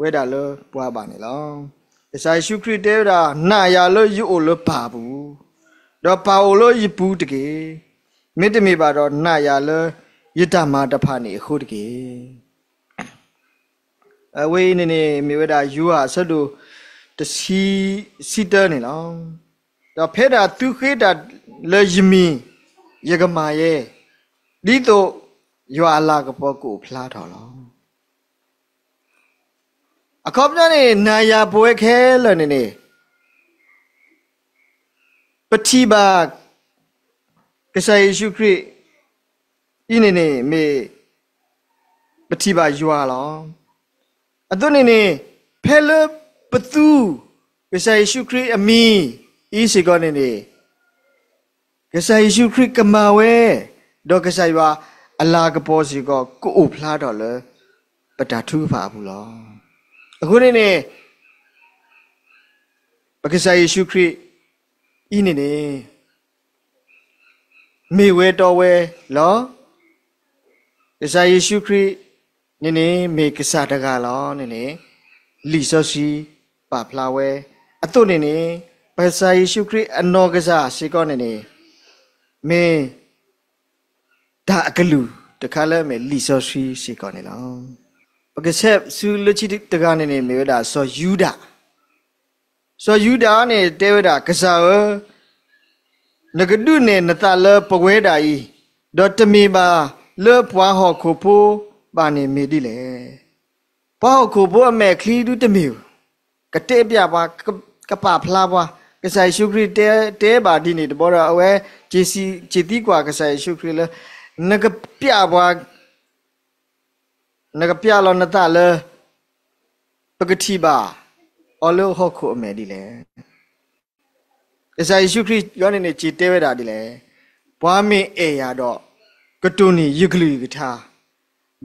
ဝဲဒၣ်လၢပှၤဘၣ်န့ၣ်လီၤ. ကစၢ်ယ့ၣ်ၡူးခရံာ်တဲဝဲဒၣ်, နာ်ယၤလၢယအိၣ်လၢပၢ်အပူၤ, ဒီးပၢ်အိၣ်လၢယပူၤတက့ၢ်. မ့တမ့ၢ်ဘၣ်ဒီး နာ်ယၤလၢယတၢ်မၤတဖၣ်န့ၣ်အဃိတက့ၢ်. အဝဲအံၤန့ၣ်န့ၣ် မ့ၢ်ဝဲဒၣ်ယိၤဟၣ်အဆၢဒိၣ်တဆံ, ဆံတၢန့ၣ်လီၤ. ဒီးဖဲဒၣ်သုဃ့တၢ်လၢယမံၤ, ယကမၤယဲ, ဒ်သိးယွၤအလၤကပီၤကအိၣ်ဖျါထီၣ်လီၤ. အခီပညီန့ၣ် နၤယၤပဝဲခဲလၢာ်န့ၣ်န့ၣ် ပထံၣ်ဘၣ် ကစၢ်ယ့ၣ်ၡူးခရံာ်အံၤန့ၣ်န့ၣ် မ့ၢ်ပထံၣ်ဘၣ်ယွၤလီၤ. အသိးန့ၣ်န့ၣ် ဖဲလၢပသူ ကစၢ်ယ့ၣ်ၡူးခရံာ်အမံၤအံၤစ့ၢ်ကီးန့ၣ်န့ၣ် ကစၢ်ယ့ၣ်ၡူးခရံာ်ကမၤဝဲ, ဒီးကစၢ်ယွၤအလၤကပီၤစ့ၢ်ကီး ကအိၣ်ဖျါထီၣ်လၢ ပတၢ်ထုကဖၣ်အပူၤလီၤ. အဃိန့ၣ်န့ၣ် ပကစၢ်ယ့ၣ်ၡူးခရံာ်အံၤန့ၣ်န့ၣ် မ့ၢ်ဝဲတီဝဲလီၤ. ကစၢ်ယ့ၣ်ၡူးခရံာ်န့ၣ်န့ၣ် မ့ၢ်ကစၢ်တဂၤလီၤန့ၣ်န့ၣ် လံာ်စီဆှံပာ်ဖျါဝဲ အသိးန့ၣ်န့ၣ် ပကစၢ်ယ့ၣ်ၡူးခရံာ်အနီၢ်ကစၢ်စ့ၢ်ကီးန့ၣ်န့ၣ် မ့ၢ်တၢ်အကလုၢ်တခါလၢအမ့ၢ်လံာ်စီဆှံစ့ၢ်ကီးန့ၣ်လီၤ. ပကဆဲးဆူလၢခံတဂၤန့ၣ်န့ၣ် မ့ၢ်ဝဲဒၣ်စီၤယူဒၤ. စီၤယူဒၤန့ၣ်တဲဝဲဒၣ်, ကစၢ်ဧၢ, နကဒုးနဲၣ်နသးလၢပဝဲဒၣ်အံၤ, ဒီးတမ့ၢ်ဘၣ်လၢပှၤဟီၣ်ခိၣ်ဖိဘၣ်န့ၣ်မ့ၢ်ဒ်လဲၣ်. ပှၤဟီၣ်ခိၣ်ဖိအမဲာ်ချံဒုတမ့ၢ်ဧိၤ, ကတဲပျးပှၤ, ကပာ်ဖျါပှၤ, ကစၢ်ယ့ၣ်ၡူးခရံာ်တဲ, တဲဘၣ်ဒ်န့ၣ်တဘျီဒီး အဝဲစ့ၢ်သံကွၢ်ကစၢ်ယ့ၣ်ၡူးခရံာ်လၢ နကပျးပှၤ နကပျးလီၤနသးလၢ ပကထံၣ်ဘၣ်အီၤလၢဟီၣ်ခိၣ်အမဲာ်ဒ်လဲၣ်. ကစၢ်ယ့ၣ်ၡူးခရံာ်ယွၤန့ၣ်န့ၣ် စံးတဲဝဲဒၣ်ဒ်လဲၣ်, ပှၤမ့ၢ်အဲၣ်ယၤဒီး ကတိၢ်န့ၢ်ယကလုၢ်ယကထါ,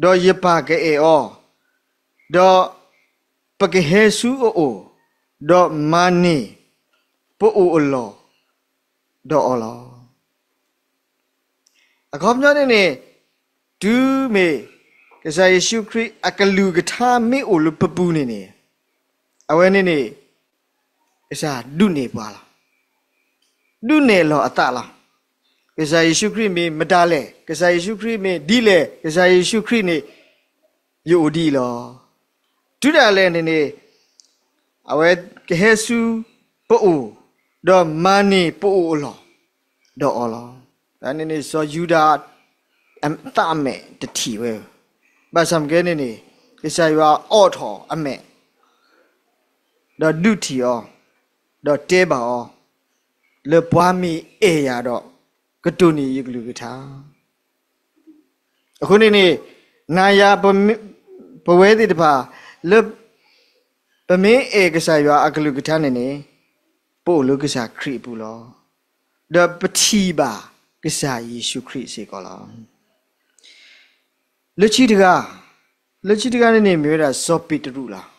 ဒီးယပၢ်ကအဲၣ်အီၤ, ဒီးပကဟဲဆူအအိၣ်, ဒီးမၤန့ၢ်ပအိၣ်အလီၢ်ဒီးအီၤလီၤ. အခီပညီန့ၣ်န့ၣ် တုၤမ့ၢ် ကစၢ်ယ့ၣ်ၡူးခရံာ်အကလုၢ်ကထါမ့ၢ်အိၣ်လၢပပူၤန့ၣ်န့ၣ်, အဝဲန့ၣ်န့ၣ် ကစၢ်ဒုးနဲၣ်ပှၤလီၤ. ဒုးနဲၣ်လီၤအသးလီၤ. ကစၢ်ယ့ၣ်ၡူးခရံာ်မ့ၢ်မတၤလဲၣ်, ကစၢ်ယ့ၣ်ၡူးခရံာ်မ့ၢ်ဒ်လဲၣ်, ကစၢ်ယ့ၣ်ၡူးခရံာ်န့ၣ် ယအိၣ်ဒ်အံၤလီၤ. တုၤဒၣ်လဲာ်န့ၣ်န့ၣ် အဝဲကဟဲဆူပအိၣ်, ဒီးမၤန့ၢ်ပအိၣ်အလီၢ်ဒီးအီၤလီၤ. န့ၣ်န့ၣ် စီၤယူဒၤ သးအမဲာ်တထံၣ်ဝဲ, ဘၣ်ဆၣ်မ့ၢ်ကဲန့ၣ်န့ၣ် ကစၢ်ယွၤအိးထီၣ်အမဲာ်, ဒီးဒုးထံၣ်အီၤ, ဒီးတဲဘၣ်အီၤ, လၢပှၤမ့ၢ်အဲၣ်ယၤဒီး ကတိၢ်န့ၢ်ယကလုၢ်ကထါ. အဃိန့ၣ်န့ၣ် နၤယၤ ပဝဲသ့ၣ်တဖၣ် လၢ ပမ့ၢ်အဲၣ်ကစၢ်ယွၤအကလုၢ်ကထါန့ၣ်န့ၣ် ပအိၣ်လၢကစၢ်ခရံာ်အပူၤလီၤ. ဒီးပထံၣ်ဘၣ်ကစၢ်ယ့ၣ်ၡူးခရံာ်စ့ၢ်ကီးလီၤ. လၢခံတဂၤ, လၢခံတဂၤန့ၣ်န့ၣ် မ့ၢ်ဝဲဒၣ်စီၤပ့းတရူးလီၤ.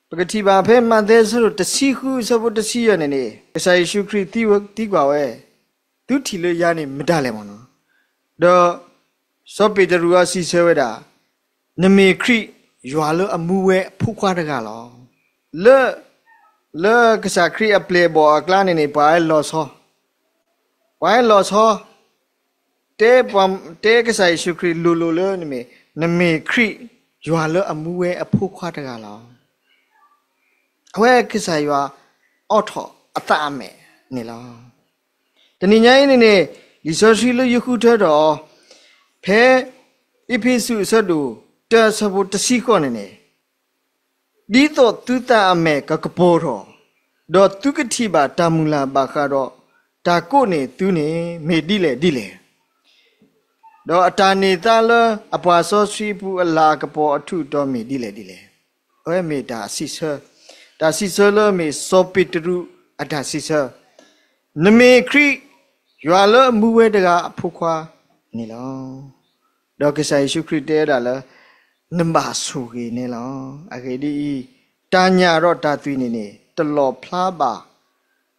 ပကထံၣ်ဘၣ်ဖဲမးသဲအဆၢဒိၣ်တဆံဃုအဆၢဖိတဆံယဲၢ်န့ၣ်န့ၣ် ကစၢ်ယ့ၣ်ၡူးခရံာ်သံကွၢ်ဝဲ, သုထံၣ်လၢယၤန့ၣ်မတၤလဲၣ်မနီၤ. ဒီးစီၤပ့းတရူးအံၤစံးဆၢဝဲဒၣ်, နမ့ၢ်ခရံာ် ယွၤလၢအမူဝဲအဖိခွါတဂၤလီၤ. လၢ လၢကစၢ်ခရံာ်အပျဲၢ်အဘီၣ်အကျါန့ၣ်န့ၣ် ပှၤဟဲလီၤဆီ, ပှၤဟဲလီၤဆီ တဲပှၤ, တဲကစၢ်ယ့ၣ်ၡူးခရံာ်လိၤလိၤလၢနမ့ၢ်, နမ့ၢ်ခရံာ် ယွၤလၢအမူဝဲအဖိခွါတဂၤလီၤ. အဝဲကစၢ်ယွၤအိးထီၣ်အသးအမဲာ်န့ၣ်လီၤ. တနံၤညါအံၤန့ၣ်န့ၣ် လံာ်စီဆှံလၢယဃုထၢထီၣ်အီၤ ဖဲအ့းဖ့းစူးအဆၢဒိၣ်တၢအဆၢဖိတဆံဃိးန့ၣ်န့ၣ် ဒ်သိးသုသးအမဲာ်ကကပီၤထီၣ်, ဒီးသုကထံၣ်ဘၣ်တၢ်မုၢ်လၢ်ဘၣ်ဃးဒီး တၢ်ကိးန့ၢ်သုန့ၣ် မ့ၢ်ဒ်လဲၣ်ဒ်လဲၣ်, ဒီးအတၢ်န့ၢ်သါလၢအပှၤစီဆှံအပူၤအလၤအကပီၤအထူးအတီၤမ့ၢ်ဒ်လဲၣ်ဒ်လဲၣ်. အဝဲမ့ၢ်တၢ်စံးဆၢ, တၢ်စံးဆၢလၢမ့ၢ်စီၤပ့းတရူးအတၢ်စံးဆၢ, နမ့ၢ်ခရံာ် ယွၤလၢအမူဝဲတဂၤအဖိခွါန့ၣ်လီၤ. ဒီးကစၢ်ယ့ၣ်ၡူးခရံာ်တဲဝဲဒၣ်လၢ နဘၣ်ဆိၣ်ဂ့ၤန့ၣ်လီၤ. အဂ့ၢ်ဒ်အံၤ, တၢ်ညၣ်ဒီးတၢ်သွံၣ်န့ၣ်န့ၣ် တလီၣ်ဖျါဘၣ်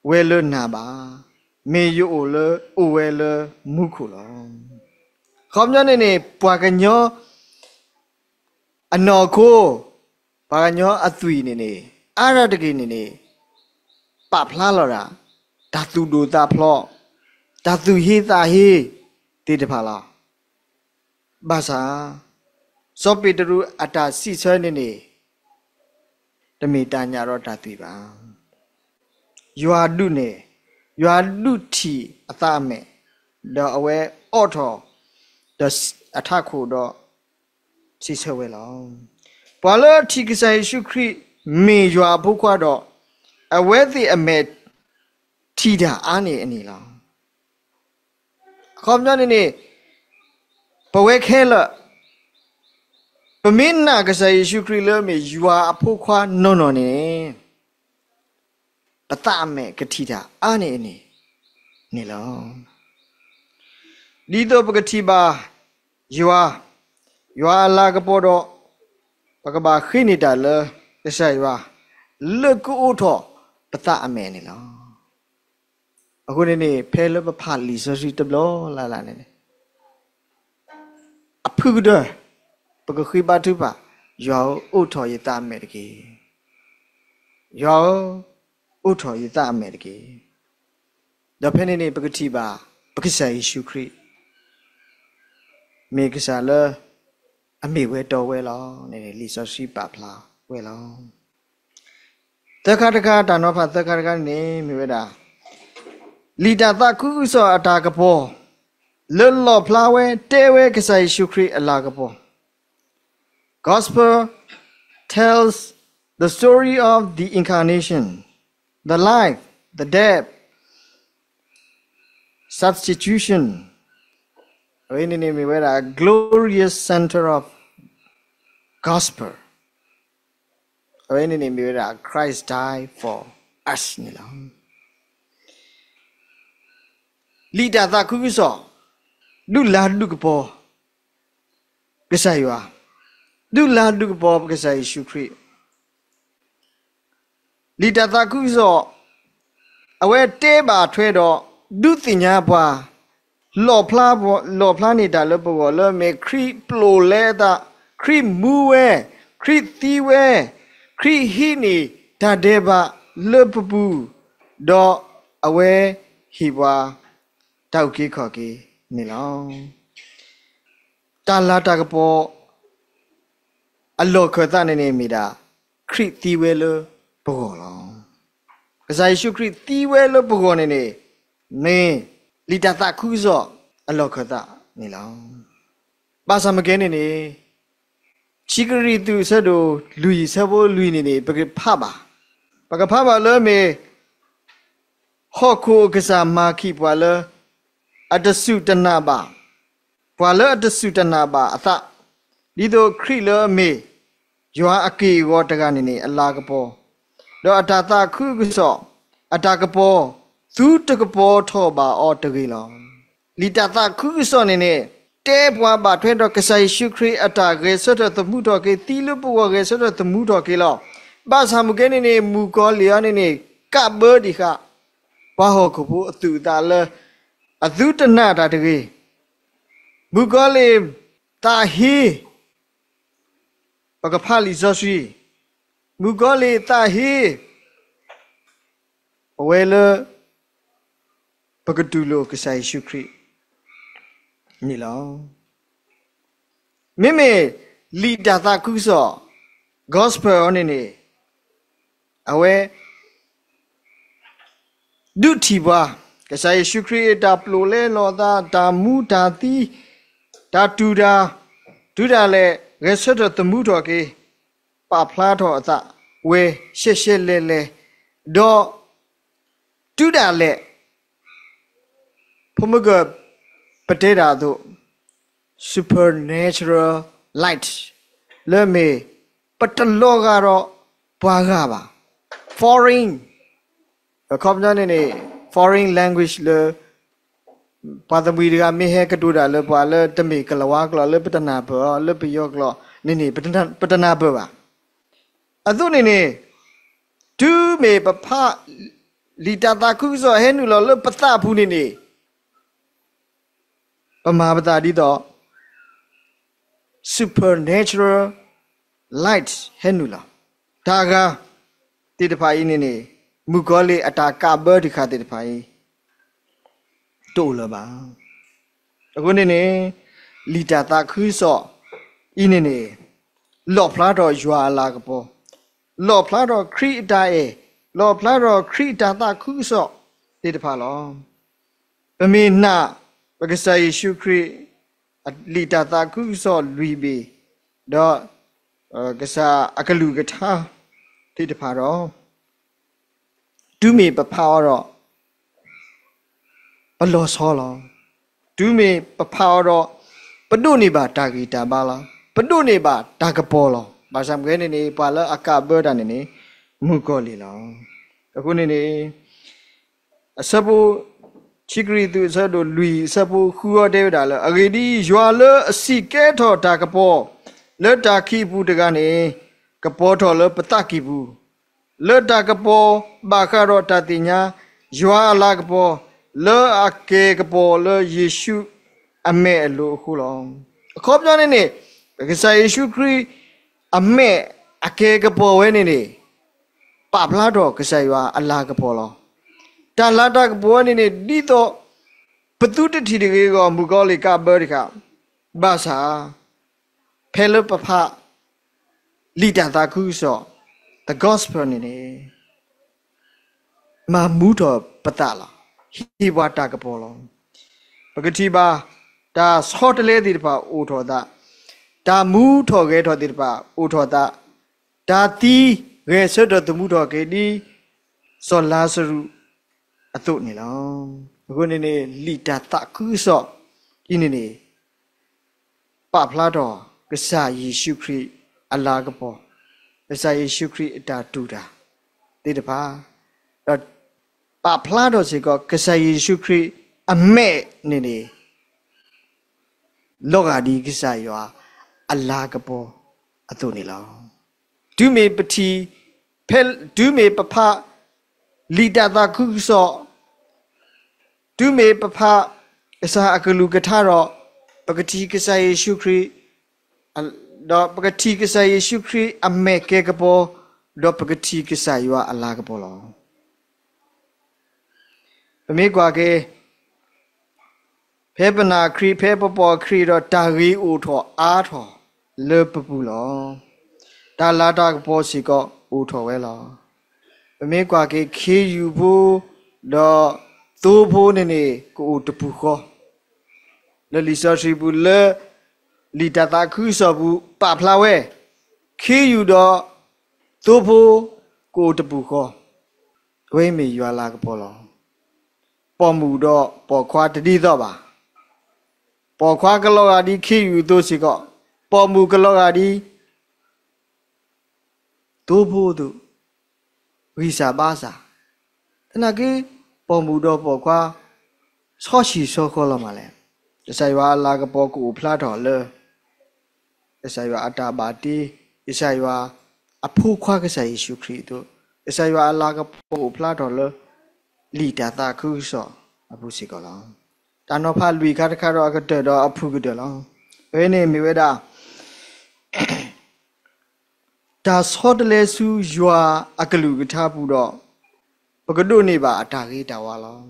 ဝဲလၢနၤဘၣ်. မ့ၢ်ယအိၣ်လၢ, အိၣ်ဝဲလၢမူခိၣ်လီၤ. အခီပညီန့ၣ်န့ၣ် ပှၤကညီအနီၢ်ခိ, ပှၤကညီအသွံၣ်န့ၣ်န့ၣ် အါဒၣ်တက့ၢ်န့ၣ်န့ၣ် ပာ်ဖျါလီၤဒၣ် တၢ်သူၣ်ဒိၣ်သးဖျိး, တၢ်သူၣ်ဟ့သးဟ့သ့ၣ်တဖၣ်လီၤ. ဘၣ်ဆၣ် စီၤပ့းတရူးအတၢ်စံးဆၢန့ၣ်န့ၣ် တမ့ၢ်တၢ်ညၣ်ဒီးတၢ်သွံၣ်ဘၣ်. ယွၤဒုးနဲၣ်, ယွၤဒုးထံၣ်အသးအမဲာ်, ဒီးအဝဲအိးထီၣ် ဒီးအထးခိၣ်ဒီး စံးဆၢဝဲလီၤ. ပှၤလၢအထံၣ်ကစၢ်ယ့ၣ်ၡူးခရံာ်မ့ၢ်ယွၤအဖိခွါဒီး အဝဲသ့ၣ်အမဲာ်ထံၣ်တၢ်အါန့ၢ်အန့ၣ်လီၤ. အခီပညီန့ၣ်န့ၣ် ပဝဲခဲလၢာ် ပမ့ၢ်နာ်ကစၢ်ယ့ၣ်ၡူးခရံာ်လၢမ့ၢ်ယွၤအဖိခွါနီၢ်နီၢ်န့ၣ် ပသးအမဲာ်ကထံၣ်တၢ်အါန့ၢ်အန့ၣ်န့ၣ်လီၤ. ဒ်သိးပကထံၣ်ဘၣ်ယွၤ, ယွၤအလၤကပီၤဒီး ပကဘၣ်ဃ့န့ၢ်တၢ်လၢကစၢ်ယွၤ လၢကအိးထီၣ်ပသးအမဲာ်န့ၣ်လီၤ. အဃိန့ၣ်န့ၣ် ဖဲလၢပဖးလံာ်စီဆှံတဘျီလၢ်လၢ်န့ၣ်န့ၣ် အဖုကတၢၢ် ပကဃ့ဘါထုကဖၣ်, ယွၤဧၢ, အိးထီၣ်ယသးအမဲာ်တက့ၢ်. ယွၤဧၢ, အိးထီၣ်ယသးအမဲာ်တက့ၢ်. ဒီးဖဲန့ၣ်န့ၣ် ပကထံၣ်ဘၣ် ပကစၢ်ယ့ၣ်ၡူးခရံာ် မ့ၢ်ကစၢ်လၢအမ့ၢ်ဝဲတီဝဲလီၤန့ၣ် လံာ်စီဆှံပာ်ဖျါဝဲလီၤ. သၢခါတခါ, တၢ်နီၤဖးသၢခါတခါန့ၣ် မ့ၢ်ဝဲဒၣ် လံာ်တၢ်သးခုကစီၣ်အတၢ်ကပီၤ လၢလီၣ်ဖျါဝဲ တဲဝဲကစၢ်ယ့ၣ်ၡူးခရံာ်အလၤကပီၤ Gospel tells the story of the incarnation, the life, the death, substitution. အဝဲန့ၣ်န့ၣ်မ့ၢ်ဝဲဒၣ် glorious center of gospel. အဝဲန့ၣ်န့ၣ်မ့ၢ်ဝဲဒၣ် Christ died for us န့ၣ်လီၤ. လံာ်တၢ်သးခုကစီၣ် ဒုးလၤဒုးကပီၤ ကစၢ်ယွၤ, ဒုးလၤဒုးကပီၤပကစၢ်ယ့ၣ်ၡူးခရံာ်. လံာ်တၢ်သးခုကစီၣ် အဝဲတဲဘၣ်ထွဲဒီး ဒုးသ့ၣ်ညါပှၤ လီၣ်ဖျါ, လီၣ်ဖျါန့ၢ်တၢ်လၢပဂီၢ် လၢအမ့ၢ်ခရံာ်ပျိာ်လဲအသး, ခရံာ်မူဝဲ, ခရံာ်သံဝဲ, ခရံာ်ဟံးန့ၢ်တၢ်ဒဲးဘးလၢပပူၤ, ဒီးအဝဲဟ့ၣ်ပှၤ တၢ်အုၣ်က့ၤခီၣ်က့ၤန့ၣ်လီၤ. တၢ်လၤတၢ်ကပီၤ အလီၢ်ခၢၣ်သးန့ၣ်န့ၣ်မ့ၢ်ဒၣ် ခရံာ်သံဝဲလၢပဂီၢ်လီၤ. ကစၢ်ယ့ၣ်ၡူးခရံာ်သံဝဲလၢပဂီၢ်န့ၣ်န့ၣ် မ့ၢ်လံာ်တၢ်သးခုကစီၣ်အလီၢ်ခၢၣ်သးန့ၣ်လီၤ. ဘၣ်ဆၣ်မ့ၢ်ကဲန့ၣ်န့ၣ် ခံကရံၣ်သူး အဆၢဒိၣ်လွံၢ် အဆၢဖိလွံၢ်န့ၣ်န့ၣ် ပကဖးဘၣ်, ပကဖးဘၣ်လၢမ့ၢ် ဟီၣ်ခိၣ်အကစၢ်မၤခံးပှၤလၢ အတစူၢ်တနာ်ဘၣ်, ပှၤလၢအတစူၢ်တနာ်ဘၣ်အသး, ဒ်သိးခရံာ်လၢအမ့ၢ် ယွၤအက့ၢ်အဂီၤတဂၤန့ၣ်န့ၣ် အလၤကပီၤ, ဒီးအတၢ်သးခုကစီၣ် အတၢ်ကပီၤ သုတကပီၤထီၣ်ဘၣ်အီၤတဂ့ၤလီၤ. လံာ်တၢ်သးခုကစီၣ်န့ၣ်န့ၣ် တဲပှၤဘၣ်ထွဲဒီးကစၢ်ယ့ၣ်ၡူးခရံာ်အတၢ်ဂဲၤဆၢထၢၣ်သမူထီၣ်က့ၤ, သံလၢပဂီၢ်ဂဲၤဆၢထၢၣ်သမူထီၣ်က့ၤလီၤ. ဘၣ်ဆၣ်မ့ၢ်ကဲန့ၣ်န့ၣ် မုၣ်ကီၤလံၢ်အံၤန့ၣ်န့ၣ် ကးဘၢဒံးဃာ် ပှၤဟီၣ်ခိၣ်ဖိအသူၣ်အသးလၢ အသုတနာ်တၢ်တဂ့ၤ. မုၣ်ကီၤလံၢ်သးဟ့, ပကဖးလံာ်စီဆှံ, မုၣ်ကီၤလံၢ်သးဟ့ ပဝဲလၢ ပကတူၢ်လိာ်ကစၢ်ယ့ၣ်ၡူးခရံာ်န့ၣ်လီၤ. မ့မ့ၢ်လံာ်တၢ်သးခုကစီၣ် gospel အံၤန့ၣ်န့ၣ် အဝဲ ဒုးထံၣ်ပှၤ ကစၢ်ယ့ၣ်ၡူးခရံာ်အတၢ်ပျိာ်လဲလီၤအသး, တၢ်မူတၢ်သံ, တၢ်တူၢ်တၢ်, တုၤဒၣ်လဲာ် ဂဲၤဆၢထၢၣ်သမူထီၣ်က့ၤ, ပာ်ဖျါထီၣ်အသးဝဲ ရှဲရှဲလဲလဲ, ဒီး တုၤဒၣ်လဲာ် ဖိမုၣ်ကၢၢ် ပတဲတၢ်အသိး supernatural light လၢမ့ၢ် ပတလီၤဂာ်ဒီးပှၤဂၤဘၣ်. Foreign, အခီပညီန့ၣ်န့ၣ် foreign language လၢ ပှၤသးမုာ်တဂၤမ့ၢ်ဟဲကတိၤတၢ်လၢပှၤလၢတမ့ၢ်ကလၤဝါကျိာ် လၢပတနၢ်ပၢၢ်အီၤ, လၢပယီၤကျိာ်န့ၣ်န့ၣ် ပတနၢ်ပၢၢ်ဘၣ်. အသိးန့ၣ်န့ၣ် တုၤမ့ၢ်ပဖး လံာ်တၢ်သးခုကစီၣ်ဟဲနုာ်လီၤလၢပသးပူၤန့ၣ်န့ၣ် ပမၤပသးဒ်သိး supernatural light ဟဲနုာ်လီၤ. တၢ်အဂၤသ့ၣ်တဖၣ်အံၤန့ၣ်န့ၣ် မုၣ်ကီၤလံၢ်အတၢ်ကးဘၢတခါသ့ၣ်တဖၣ်အံၤ တအိၣ်လၢၤဘၣ်. အဃိန့ၣ်န့ၣ် လံာ်တၢ်သးခုကစီၣ်အံၤန့ၣ်န့ၣ် လီၣ်ဖျါထီၣ်ယွၤအလၤကပီၤ, လီၣ်ဖျါထီၣ်ခရံာ်အတၢ်အဲၣ်, လီၣ်ဖျါထီၣ်ခရံာ်အတၢ်သးခုကစီၣ်သ့ၣ်တဖၣ်လီၤ. ပမ့ၢ်နာ် ပကစၢ်ယ့ၣ်ၡူးခရံာ် လံာ်တၢ်သးခုကစီၣ်လွံၢ်ဘ့ၣ်, ဒီး ကစၢ်အကလုၢ်ကထါသ့ၣ်တဖၣ်ဒီး တုၤမ့ၢ်ပဖးအီၤဒီး ပလီၤဆီလီၤ. တုၤမ့ၢ်ပဖးအီၤဒီး ပဒိးန့ၢ်ဘၣ်တၢ်ဂံၢ်တၢ်ဘါလီၤ. ပဒိးန့ၢ်ဘၣ်တၢ်ကပီၤလီၤ. ဘၣ်ဆၣ်မ့ၢ်ကဲန့ၣ်န့ၣ် ပှၤလၢအကးဘၢတၢ်န့ၣ်န့ၣ် မုၣ်ကီၤလံၢ်လီၤ. အဃိန့ၣ်န့ၣ် အဆၢဖိ ခံကရံၣ်သူးအဆၢဒိၣ်လွံၢ်အဆၢဖိဃုအီၤတဲဝဲဒၣ်လၢ အဂ့ၢ်ဒ်အံၤ, ယွၤလၢအစံၣ်ကဲထီၣ်တၢ်ကပီၤလၢတၢ်ခံးအပူၤတဂၤန့ၣ်, ကပီၤထီၣ်လၢပသးကံၢ်ပူၤ, လၢတၢ်ကပီၤဘၣ်ဃးဒီးတၢ်သ့ၣ်ညါ ယွၤအလၤကပီၤ, လၢအကဲကပီၤလၢယ့ၣ်ၡူးအမဲာ်အလိၤအဃိလီၤ. အခီပညီန့ၣ်န့ၣ်, ကစၢ်ယ့ၣ်ၡူးခရံာ်အမဲာ်အကဲကပီၤဝဲန့ၣ်န့ၣ် ပာ်ဖျါထီၣ်ကစၢ်ယွၤအလၤကပီၤလီၤ. တၢ်လၤတၢ်ကပီၤဝဲန့ၣ်န့ၣ် ဒ်သိးပသုတထံၣ်တဂ့ၤအဂီၢ် မုၣ်ကီၤလံၢ်ကးဘၢတခါ, ဘၣ်ဆၣ် ဖဲလၢပဖးလံာ်တၢ်သးခုကစီၣ် the gospel န့ၣ်န့ၣ် မၤမူထီၣ်ပသးလီၤ. ဟ့ၣ်ပှၤတၢ်ကပီၤလီၤ. ပကထံၣ်ဘၣ် တၢ်ဆီတလဲသ့ၣ်တဖၣ်အိၣ်ထီၣ်သး, တၢ်မူထီၣ်ဂဲၤထီၣ်သ့ၣ်တဖၣ်အိၣ်ထီၣ်သး, တၢ်သံဂဲၤဆၢထၢၣ်သမူထီၣ်က့ၤ ဒ်စီၤလၤစရူးအသိးန့ၣ်လီၤ. အဃိန့ၣ်န့ၣ် လံာ်တၢ်သးခုကစီၣ်အံၤန့ၣ်န့ၣ် ပာ်ဖျါထီၣ် ကစၢ်ယ့ၣ်ၡူးခရံာ်အလၤကပီၤ, ကစၢ်ယ့ၣ်ၡူးခရံာ်အတၢ်တူၢ်တၢ်သ့ၣ်တဖၣ်, ဒီးပာ်ဖျါထီၣ်စ့ၢ်ကီး ကစၢ်ယ့ၣ်ၡူးခရံာ်အမဲာ်န့ၣ်န့ၣ် လီၤဂာ်ဒ်ကစၢ်ယွၤအလၤကပီၤအသိးန့ၣ်လီၤ. တုၤမ့ၢ်ပထံၣ်, ဖဲ, တုၤမ့ၢ်ပဖးလံာ်တၢ်သးခုကစီၣ်, တုၤမ့ၢ်ပဖးကစၢ်အကလုၢ်ကထါဒီး, ပကထံၣ်ကစၢ်ယ့ၣ်ၡူးခရံာ်, ဒီးပကထံၣ်ကစၢ်ယ့ၣ်ၡူးခရံာ်အမဲာ်ကဲကပီၤ, ဒီးပကထံၣ်ကစၢ်ယွၤအလၤကပီၤလီၤ. ပမ့ၢ်ကွၢ်က့ၤ ဖဲပနာ်ခရံာ် ဖဲပပိာ်ခရံာ်ဒီး တၢ်ဂ့ၤအိၣ်ထီၣ်အါထီၣ်လၢပပူၤလီၤ. တၢ်လၤတၢ်ကပီၤစ့ၢ်ကီးအိၣ်ထီၣ်ဝဲလီၤ. ပမ့ၢ်ကွၢ်က့ၤခ့ယုၢ်ဖိ ဒီးသိဖိန့ၣ်န့ၣ် ကအိၣ်တပူၤဃီ လၢလံာ်စီဆှံပူၤ လၢလံာ်တၢ်သးခုကစီၣ်ပူၤ ပာ်ဖျါဝဲ ခ့ယုၢ်ဒီးသိဖိ ကအိၣ်တပူၤဃီ, အဝဲမ့ၢ်ယွၤလၤကပီၤလီၤ. ပိာ်မုၣ်ဒီးပိာ်ခွါတဒ်သိးဘၣ်. ပိာ်ခွါကလီၤဂာ်ဒ်ခ့ယုၢ်အသိးစ့ၢ်ကီး, ပိာ်မုၣ်ကလီၤဂာ်ဒ် သိဖိအသိး, ဂံၢ်စၢ်ဘါစၢ်, သနာ်က့ ပိာ်မုၣ်ဒီးပိာ်ခွါ ဆီဆံၣ်ဆီဃီလီၤမးလဲၣ်. ကစၢ်ယွၤအလၤကပီၤကအိၣ်ဖျါထီၣ်လၢ ကစၢ်ယွၤအတၢ်ဘၣ်တ့, ကစၢ်ယွၤအဖိခွါကစၢ်ယ့ၣ်ၡူးခရံာ်အသိး, ကစၢ်ယွၤအလၤကပီၤကအိၣ်ဖျါထီၣ်လၢ လံာ်တၢ်သးခုကစီၣ်အပူၤစ့ၢ်ကီးလီၤ. တၢ်နီၤဖးလွံၢ်ခါတခါဒီးအကတၢၢ်ဒီးအဖုၣ်ကတၢၢ်လီၤ. အဝဲန့ၣ်မ့ၢ်ဝဲဒၣ် တၢ်ဆီတလဲဆူယွၤအကလုၢ်ကထါပူၤဒီး ပကဒိးန့ၢ်ဘၣ်အတၢ်ဂ့ၤတၢ်ဝါလီၤ.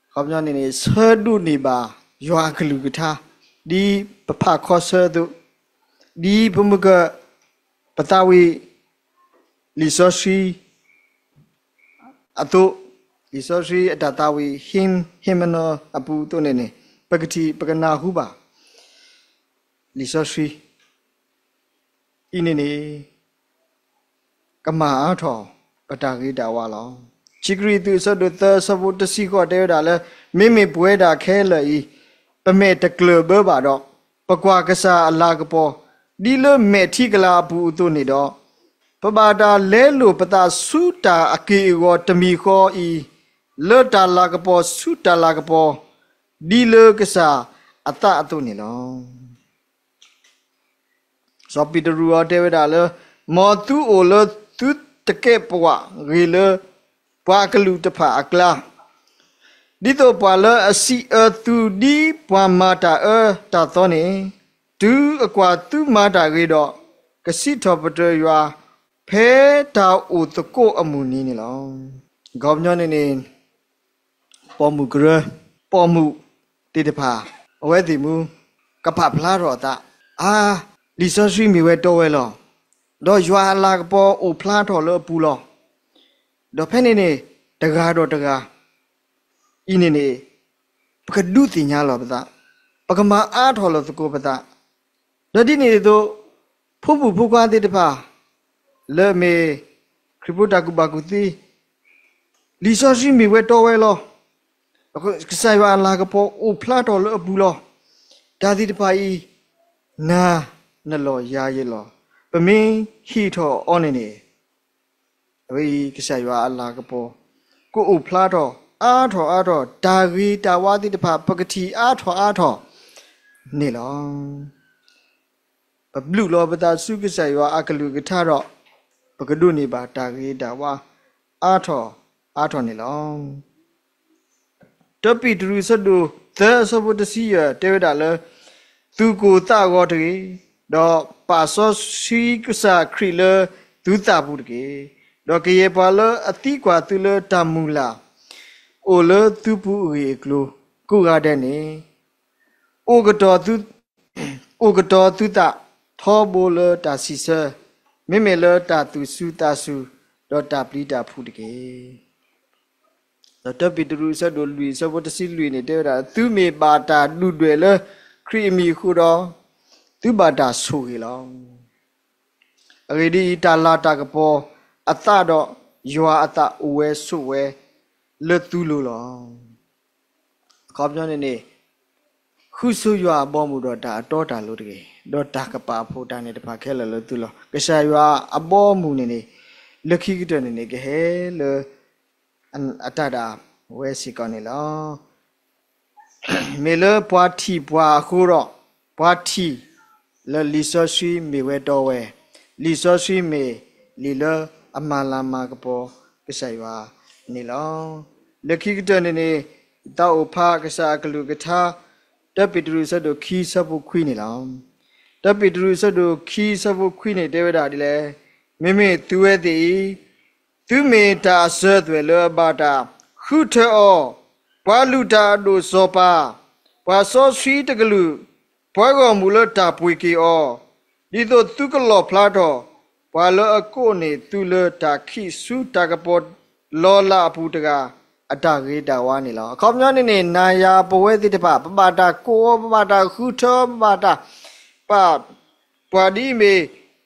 အခီပညီန့ၣ်န့ၣ် ဆၢဒိးန့ၢ်ဘၣ်ယွၤအကလုၢ်ကထါ ဒ်ပဖးခီဆၢအသိး, ဒ်ပမုၢ်ကၢၢ် ပသးဝံၣ် လံာ်စီဆှံအသိး, လံာ်စီဆှံအတၢ်သးဝံၣ် hymn, hymnal အပူၤအသိးန့ၣ်န့ၣ် ပကထံၣ် ပကနၢ်ဟူဘၣ် လံာ်စီဆှံအံၤန့ၣ်န့ၣ် ကမၤအါထီၣ်ပတၢ်ဂ့ၤတၢ်ဝါလီၤ. ခံကရံၣ်သူး အဆၢဒိၣ်သၢ အဆၢဖိတဆံဃိး တဲဝဲဒၣ်လၢ မ့မ့ၢ်ပဝဲဒၣ်ခဲလၢာ်အံၤ ပမဲာ်တကျၢၢ်ဘၢဘၣ်ဒီး ပကွၢ်ကစၢ်အလၤကပီၤ ဒ်လၢမဲာ်ထံကလၤအပူၤအသိးန့ၣ်ဒီး, ပဘၣ်တၢ်လဲလိာ်ပသးဆူတၢ်အက့ၢ်အဂီၤတမံၤဃီအံၤ, လၢတၢ်လၤကပီၤဆူတၢ်လၤကပီၤ, ဒ်လၢကစၢ်အသးအသိးန့ၣ်လီၤ. စီၤပ့းတရူးအံၤတဲဝဲဒၣ်လၢ မ်သုအိၣ်လၢသုတကဲးပဝးဂ့ၤလၢ ပှၤကလုာ်တဖၣ်အကျါ, ဒ်သိးပှၤလၢအစံးအၢသုဒ်ပှၤမၤတၢ်အၢတၢ်သီန့ၣ်, တုၤအကွၢ်သုမၤတၢ်ဂ့ၤဒီး, ကစံးထီၣ်ပတြၢၤယွၤ ဖဲတၢ်အိၣ်သကိးအမုၢ်နံၤန့ၣ်လီၤ. အခီပညီန့ၣ်န့ၣ် ပိာ်မုၣ်ကရၢ, ပိာ်မုၣ်သ့ၣ်တဖၣ် အဝဲသ့ၣ်မူ ကပာ်ဖျါထီၣ်အသး, အါ, လံာ်စီဆှံမ့ၢ်ဝဲတီဝဲလီၤ. ဒီးယွၤအလၤကပီၤအိၣ်ဖျါထီၣ်လၢအပူၤလီၤ. ဒီးဖဲန့ၣ်န့ၣ် တဂၤဒီးတဂၤ အံၤန့ၣ်န့ၣ် ပကဒုးသ့ၣ်ညါလီၤပသး, ပကမၤအါထီၣ်လီၤသကိးပသး, ဒီးဒ်န့ၣ်အသိး ဖိမုၣ်ဖိခွါသ့ၣ်တဖၣ် လၢအမ့ၢ်ခရံာ်ဖိတၢ်ကူၣ်ဘၣ်ကူၣ်သ့, လံာ်စီဆှံမ့ၢ်ဝဲတီဝဲလီၤ. ကစၢ်ယွၤအလၤကပီၤအိၣ်ဖျါထီၣ်လၢအပူၤလီၤ. တၢ်သ့ၣ်တဖၣ်အံၤ နၤနလီၢ်ယၤယလီၢ်, ပမ့ၢ်ဟ့ၣ်ထီၣ်အီၤန့ၣ်န့ၣ် အဝဲအံၤကစၢ်ယွၤအလၤကပီၤ ကအိၣ်ဖျါထီၣ် အါထီၣ်အါထီၣ် တၢ်ဂ့ၤတၢ်ဝါသ့ၣ်တဖၣ် ပကထံၣ်အါထီၣ်အါထီၣ်န့ၣ်လီၤ. ပဘျုးလီၤပသးဆူကစၢ်ယွၤအကလုၢ်ကထါဒီး ပကဒိးန့ၢ်ဘၣ်တၢ်ဂ့ၤတၢ်ဝါအါထီၣ်အါထီၣ်န့ၣ်လီၤ. တၢပ့းတရူးအဆၢဒိၣ်သၢအဆၢဖိတဆံယဲၢ်တဲဝဲဒၣ်လၢ သူၣ်ကိၢ်သးဂီၤတဂ့ၤ, ဒီးပာ်စီဆှံကစၢ်ခရံာ်လၢသုသးပူၤတက့ၢ်. ဒီးကယဲၢ်ပှၤလၢအသံကွၢ်သုလၢတၢ်မုၢ်လၢ် အိၣ်လၢသုပူၤအဂ့ၢ်အကျိၤကိးဂၤဒဲးန့ၣ် အိၣ်ကတီၤသု အိၣ်ကတီၤသုသးထီဘိလၢတၢ်စံးဆၢ, မ့မ့ၢ်လၢတၢ်သူၣ်စူၤသးစူၤ ဒီးတၢ်ပျံၤတၢ်ဖုးတက့ၢ်. ဒီးတၢပ့းတရူးအဆၢဒိၣ်လွံၢ်အဆၢဖိတဆံလွံၢ်န့ၣ် တဲဝဲဒၣ် သုမ့ၢ်ဘၣ်တၢ်ဒုၣ်ဒွဲၣ်လၢခရံာ်အမံၤအဃိဒီး သုဘၣ်တၢ်ဆိၣ်ဂ့ၤလီၤ. အဂ့ၢ်ဒ်အံၤ, တၢ်လၤတၢ်ကပီၤအသးဒီး ယွၤအသးအိၣ်ဝဲဆိးဝဲလၢသုလိၤလီၤ. အခီပညီန့ၣ်န့ၣ် ဃုဆိယွၤအဘီအမုၢ်ဒီးတၢ်အတီတၢ်လိၤတဂ့ၤ, ဒီးတၢ်ကပာ်ဖှိၣ်တၢ်န့ၣ်တဖၣ်ခဲလၢာ်လၢသုလီၤ. ကစၢ်ယွၤအဘီအမုၢ်န့ၣ်န့ၣ် လၢခံကတၢၢ်န့ၣ်န့ၣ် ကဟဲလၢအတၢ်ဒၣ်ဝဲစ့ၢ်ကီးန့ၣ်လီၤ. မ့ၢ်လၢပှၤထံၣ်ပှၤအဃိဒီး ပှၤထံၣ်လၢလံာ်စီဆှံမ့ၢ်ဝဲတီဝဲ, လံာ်စီဆှံမ့ၢ်လံာ်လၢအမၤလၤမၤကပီၤကစၢ်ယွၤန့ၣ်လီၤ. လၢခံကတၢၢ်န့ၣ်န့ၣ် သးအိၣ်ဖးကစၢ်အကလုၢ်ကထါ တၢပ့းတရူးအဆၢဒိၣ်ခံအဆၢဖိခွံန့ၣ်လီၤ. တၢပ့းတရူးအဆၢဒိၣ်ခံအဆၢဖိခွံန့ၣ် တဲဝဲဒၣ်ဒ်လဲၣ်, မ့မ့ၢ်သုဝဲသ့ၣ်အံၤ သုမ့ၢ်တၢ်အစၢၤအသွဲၣ်လၢအဘၣ်တၢ်ဃုထၢအီၤ, ပှၤလုၢ်တၢ်အဒိၣ်စီၤပၤ, ပှၤစီဆှံတကလုာ်, ပှၤဂီၢ်မုၢ်လၢတၢ်ပှ့ၤက့ၤအီၤ, ဒ်သိးသုကလီၣ်ဖျါထီၣ် ပှၤလၢအကိးန့ၢ်သုလၢတၢ်ခံးဆူတၢ်ကပီၤလီၤလးအပူၤတဂၤ အတၢ်ဂ့ၤတၢ်ဝါန့ၣ်လီၤ. အခီပညီန့ၣ်န့ၣ် နၤယၤပဝဲသ့ၣ်တဖၣ် ပဘၣ်တၢ်ကိးအီၤ, ပဘၣ်တၢ်ဃုထၢအီၤ, ပဘၣ်တၢ်ပာ် ပှၤဒ်အံၤမ့ၢ်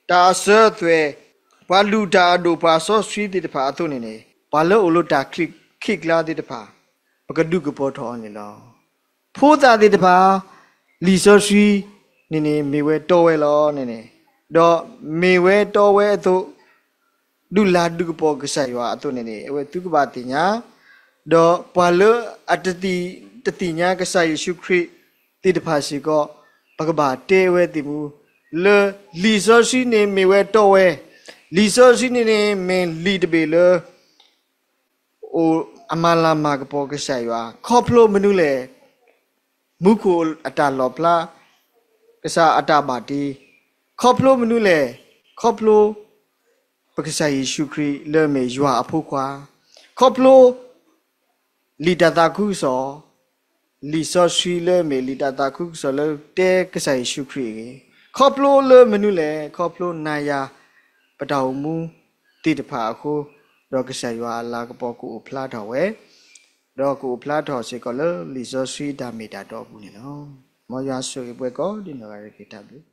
တၢ်အစၢၤအသွဲၣ်, ပှၤလုၢ်တၢ်အဒိၣ် ပှၤစီဆှံသ့ၣ်တဖၣ်အသိးန့ၣ်န့ၣ် ပှၤလၢအိၣ်လၢတၢ်ခံးကျါသ့ၣ်တဖၣ် ပကဒုးကပီၤထီၣ်အီၤန့ၣ်လီၤ. ဖိသၣ်သ့ၣ်တဖၣ် လံာ်စီဆှံန့ၣ်န့ၣ် မ့ၢ်ဝဲတီဝဲလီၤန့ၣ်န့ၣ်, ဒီးမ့ၢ်ဝဲတီဝဲအသိး ဒုးလၤဒုးကပီၤကစၢ်ယွၤအသိးန့ၣ်န့ၣ် အဝဲသုကဘၣ်သ့ၣ်ညါ, ဒီးပှၤလၢအတသ့ၣ်ညါကစၢ်ယ့ၣ်ၡူးခရံာ်သ့ၣ်တဖၣ်စ့ၢ်ကီး ပကဘၣ်တဲအဝဲသ့ၣ်မူ လၢလံာ်စီဆှံန့ၣ်မ့ၢ်ဝဲတီဝဲ, လံာ်စီဆှံန့ၣ်န့ၣ်မ့ၢ်လံာ်တဘ့ၣ်လၢ အိၣ်အမၤလၤမၤကပီၤကစၢ်ယွၤ, ခီဖျိမနုၤလဲၣ်, မူခိၣ်အတၢ်လီၣ်ဖျါ, ကစၢ်အတၢ်ဘၣ်တ့, ခီဖျိမနုၤလဲၣ်, ခီဖျိ ပကစၢ်ယ့ၣ်ၡူးခရံာ်လၢအမ့ၢ်ယွၤအဖိခွါ, ခီဖျိ လံာ်တၢ်သးခုကစီၣ်, လံာ်စီဆှံလၢအမ့ၢ်လံာ်တၢ်သးခုကစီၣ်လၢတဲကစၢ်ယ့ၣ်ၡူးခရံာ်အဂ့ၢ်, ခီဖျိလၢမနုၤလဲၣ်, ခီဖျိနၤယၤ ပတၢ်အိၣ်မူသ့ၣ်တဖၣ်အဃိ, ဒီးကစၢ်ယွၤအလၤကပီၤကအိၣ်ဖျါထီၣ်ဝဲ, ဒီးကအိၣ်ဖျါထီၣ်စ့ၢ်ကီးလၢလံာ်စီဆှံတၢ်မ့ၢ်တၢ်တီအပူၤန့ၣ်လီၤ. မ်ယွၤဆိၣ်ဂ့ၤပှၤကိးဒ်နီၢ်ဂၤဒဲးတက့ၢ်. တၢ်ဘျုး